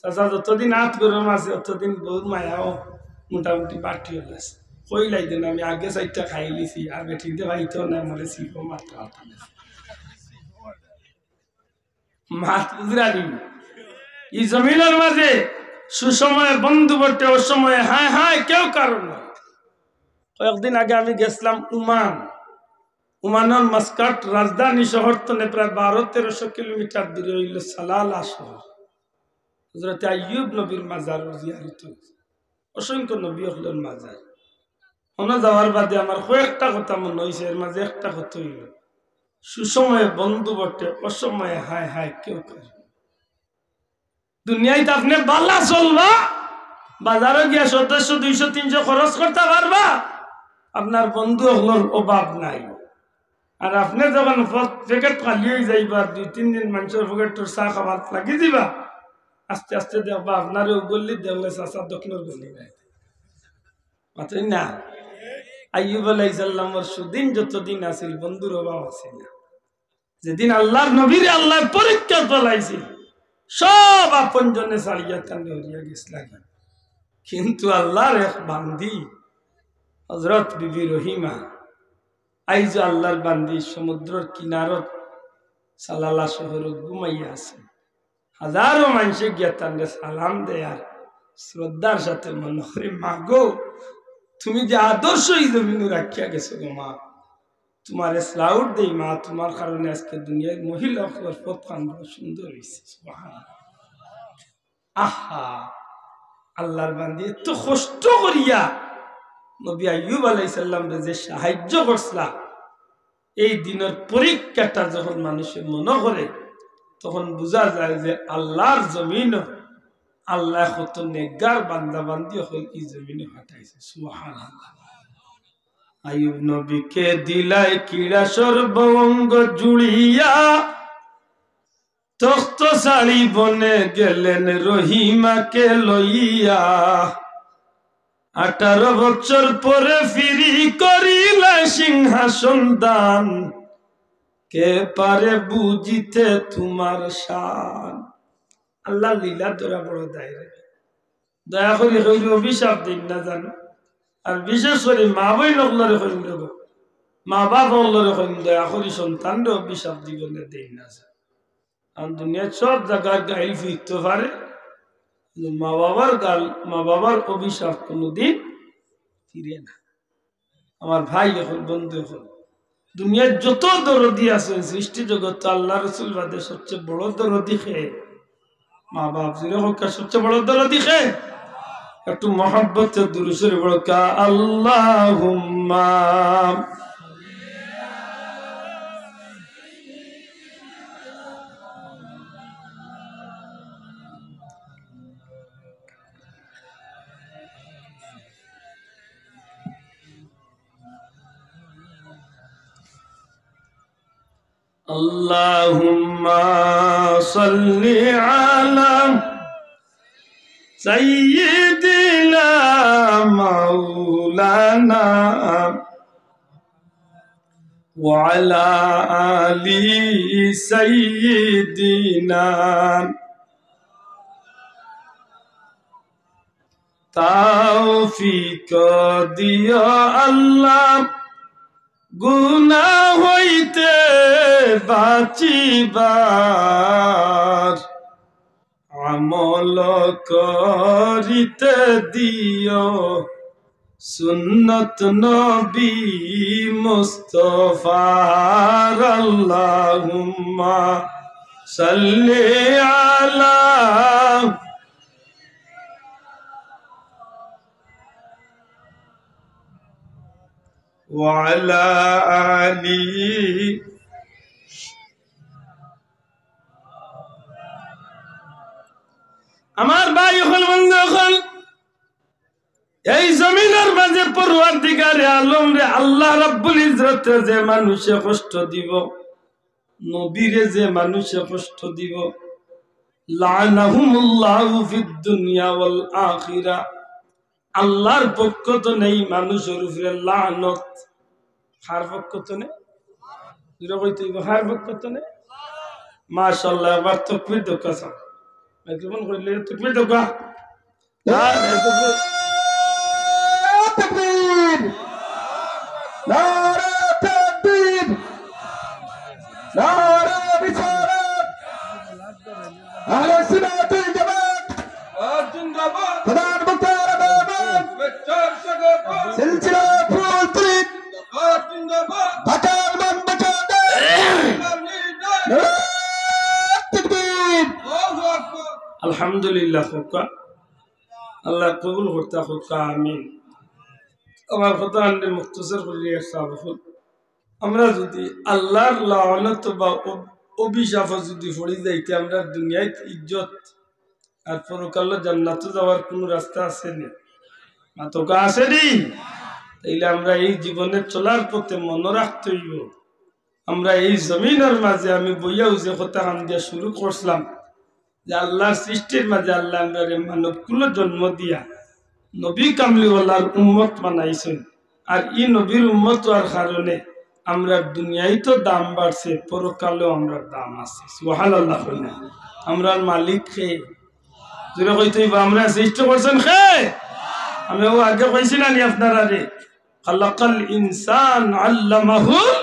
চাচা, যতদিন আত গরম আছে, অতদিন বউর মায়াও মোটামুটি বাড়তি অইগেছে। কইলাই দেন, আমি আগে চাইরটা খাইলিছি, আর বেটিন্তে খাইতো না, মরে সিপও মারতে পারতাম না। মাত বুঝরা নি? ই জমিনর মাঝে সুসময়ে বন্ধু বটে, অসময়ে হায় হায় কেউ কারো নায়। কয়েকদিন আগে আমি গেছলাম ওমান। ওমানর মাসকাট রাজধানী শহর তনে প্রায় বারো তেরোশো কিলোমিটার দূরে অইলো সালালা শহর। হযরতে আইয়ুব নবীর মাজার জিয়ারত অইছে। অসংখ্য নবী অকলর মাজার। অনো যাওয়ার বাদে আমার কয়েকটা কথা মনো অইছে, এর মাঝে একটা কথা অইলো, সুসময়ে বন্ধু বটে, অসময়ে হায় হায় কেউ কারো। দুনিয়াত আপনে ভালা চলবা, বাজারো গিয়া সদস্য দুইশো তিনশো খরচ করতা পারবা, আপনার বন্ধু অকলর অভাব নাই। আর আপনে যখন পথ-, পকেট খালি অইযাইবা, দুই তিন দিন মানষর পকেটর চা খাওয়াত লাগি দিবা, আস্তে আস্তে দেখবা আপনারে অউ গল্লিত দেখলে চাচা দক্ষিণর গল্লি নাই। মাতইন না? আইয়ুব আলাইহিস সালামর সুদিন যতদিন আছিল, বন্ধুর অভাব আছিল না। যেদিন আল্লাহর নবীরে আল্লায় পরীক্ষাত ফালাইছিল, সব আপনজনে ছাড়িয়া তানরে হরিয়া গেছলাগি। কিন্তু আল্লাহর এক বান্দি হযরত বিবি রহিমা, আইজও আল্লাহর বান্দি সমুদ্রর কিনারত সালালা শহরো ঘুমাইয়া আছে। হাজারো মানষে গিয়া তানরে সালাম দেয় আর শ্রদ্ধার সাথে মনো করে, "মা গো, তুমি যে আদর্শ ই জমিনো রাখিয়া গেছো গো মা, তুমারে salute দেই মা, তুমার কারণে আজকে দুনিয়ার মহিলা অকলর পথখান বড় সুন্দর অইছে।" সুবহানাল্লাহ। আহা, আল্লাহর বান্দি এত কষ্ট করিয়া নবী আইয়ুব আলাইহিস সালামরে যে সাহায্য করছলা, এই দিনর পরীক্ষাটা যখন মানষে মনো করে, তখন বুঝা যায় যে আল্লাহর জমিনো আল্লায় কত নেককার বান্দা বান্দি অকল ই জমিনো পাঠাইছে। সুবহানাল্লাহ। আইয়ুব নবীকে দিলায় কিড়া সর্ব অঙ্গ জুড়িয়া, তখ্ত ছাড়ি বনে গেলেন রহিমাকে লইয়া। আঠারো বছর পরে ফিরি করিলা সিংহাসন দান, কে পারে বুঝিতে তোমার শান। আল্লাহর লীলা ধরা বড় দায় রে। দয়া করি কইল অভিশাপ দিন না জানো। আর বিশেষ করি মা বইন অকলরে কইল, মা বাপ অকলরে কইল, দয়া করি সন্তানরে অভিশাপ দিবেন না, দিন না জানো। কারণ দুনিয়ার সব জাগার গাইল ফিরতে পারে, কিন্তু মা বাবার গাল, মা বাবার অভিশাপ কোনোদিন ফিরে না। আমার ভাই অকল, বন্ধু অকল, দুনিয়ার যত দরদি আছইন সৃষ্টি জগত, আল্লাহ রসুল বাদে সবচেয়ে বড় দরদি কে? মা বাপ। জোরে কউক্কা, সবচেয়ে বড় দরদি কে? একটু মহব্বতে দুরূদ শরীফ পড়উক্কা, আল্লাহুম্মা। اللهم صل على سيدنا مولانا وعلى آل سيدنا। তৌফিক দিও আল্লাহ, গুনাহ হইতে বাঁচিবার, আমল করিতে দিও সুন্নত নবী মুস্তফার। আল্লাহুম্মা সাল্লি আলা وعلى آله। আমার ভাই অকল, বন্ধু অকল, এই জমিনর মাঝে পরওয়ারদিগারে আলমরে আল্লাহ রাব্বুল ইজ্জতরে যে মানুষে কষ্ট দিবো, নবীরে যে মানুষে কষ্ট দিবো, লাআনাহুমুল্লাহু ফিদ দুনিয়া ওয়াল আখিরা, আল্লাহর পক্ষ তনে ই মানুষর উপরে লানত। কার পক্ষ তনে? জোরে কইতে অইবো, কার পক্ষ তনে? মাশাআল্লাহ, এবার তকবীর দেউক্কা। মাইক্রোফোন কইলে তকবীর দেউক্কা। নারায়ে তাকবীর! নারায়ে তাকবীর! নারায়ে রিসালাত! আহলে সুন্নাত ওয়াল জামাত! জিন্দাবাদ! প্রধান বক্তার আগমন! সিলসিলা ফুলতলী! জিন্দাবাদ! ঢাকার মান বাঁচাতে! নারায়ে তাকবীর! আলহামদুলিল্লাহ, কউক্কা। আল্লাহ কবুল করতা কউক্কা, আমিন। আমার কথা আনলে মুখতসর করি এক সাবহুল। আমরা যদি আল্লাহর লানত বা অ-, অভিশাপ যদি পড়ি যাইতে, আমরা দুনিয়াত ইজ্জত আর পরকালে জান্নাতো যাওয়ার কোনো রাস্তা আছে নি? মাতউক্কা, আছে নি? তাইলে আমরা এই জীবনে চলার পথে মনো রাখতে অইবো, আমরা এই জমিনর মাঝে আমি বইয়াউ যে কথা কান দিয়া শুরু করছিলাম, যে আল্লাহর সৃষ্টির মাঝে আল্লাহ আমরারে মানব কুলো জন্ম দিয়া নবী কামলিওয়ালার উম্মত বানাইছইন। আর ই নবীর উম্মত অওয়ার কারণে আমরার দুনিয়াইতো দাম বাড়ছে, পরকালেও আমরার দাম আছে। সুবহানাল্লাহ কইন না? আমরার মালিক কে? জোরে কইতে অইবো, আমরারে সৃষ্টি করছইন কে? আমি অউ আগে কইছি না নি আপনারারে, খালাকাল ইনসান আল্লামাহুল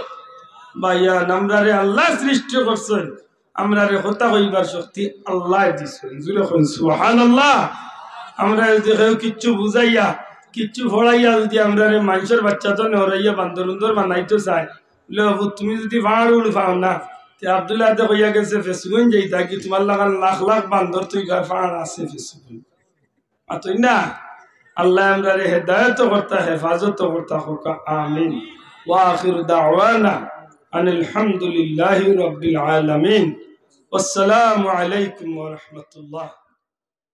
বায়ান। আমরারে আল্লায় সৃষ্টি করছইন, আমরারে কথা কইবার শক্তি আল্লায় দিছইন। জোরে কইন সুবহানাল্লাহ। আমরারে যদি কেউ কিচ্ছু বুঝাইয়া, কিচ্ছু পড়াইয়া যদি আমরারে মানষর বাচ্চা তো নেওরাইয়া বান্দর উন্দর বানাইতো চায়, বলে, "বাবু, তুমি যদি পাহাড় উড় পাও না, তে আব্দুল্লাহ তো কইয়া গেছে, ফেসুগুন যাইতা কি, তোমার লাখান লাখ লাখ বান্দর তুই গার পাহাড় আছে ফেসুগুন।" মাতইন না? আল্লায় আমরারে হেদায়েত করতা, হেফাজত করতা কউক্কা, আমিন। ওয়া আখিরু দাওয়ানা আনিল হামদুলিল্লাহি রাব্বিল আলামিন। আসসালামু আলাইকুম ওয়া রাহমাতুল্লাহ।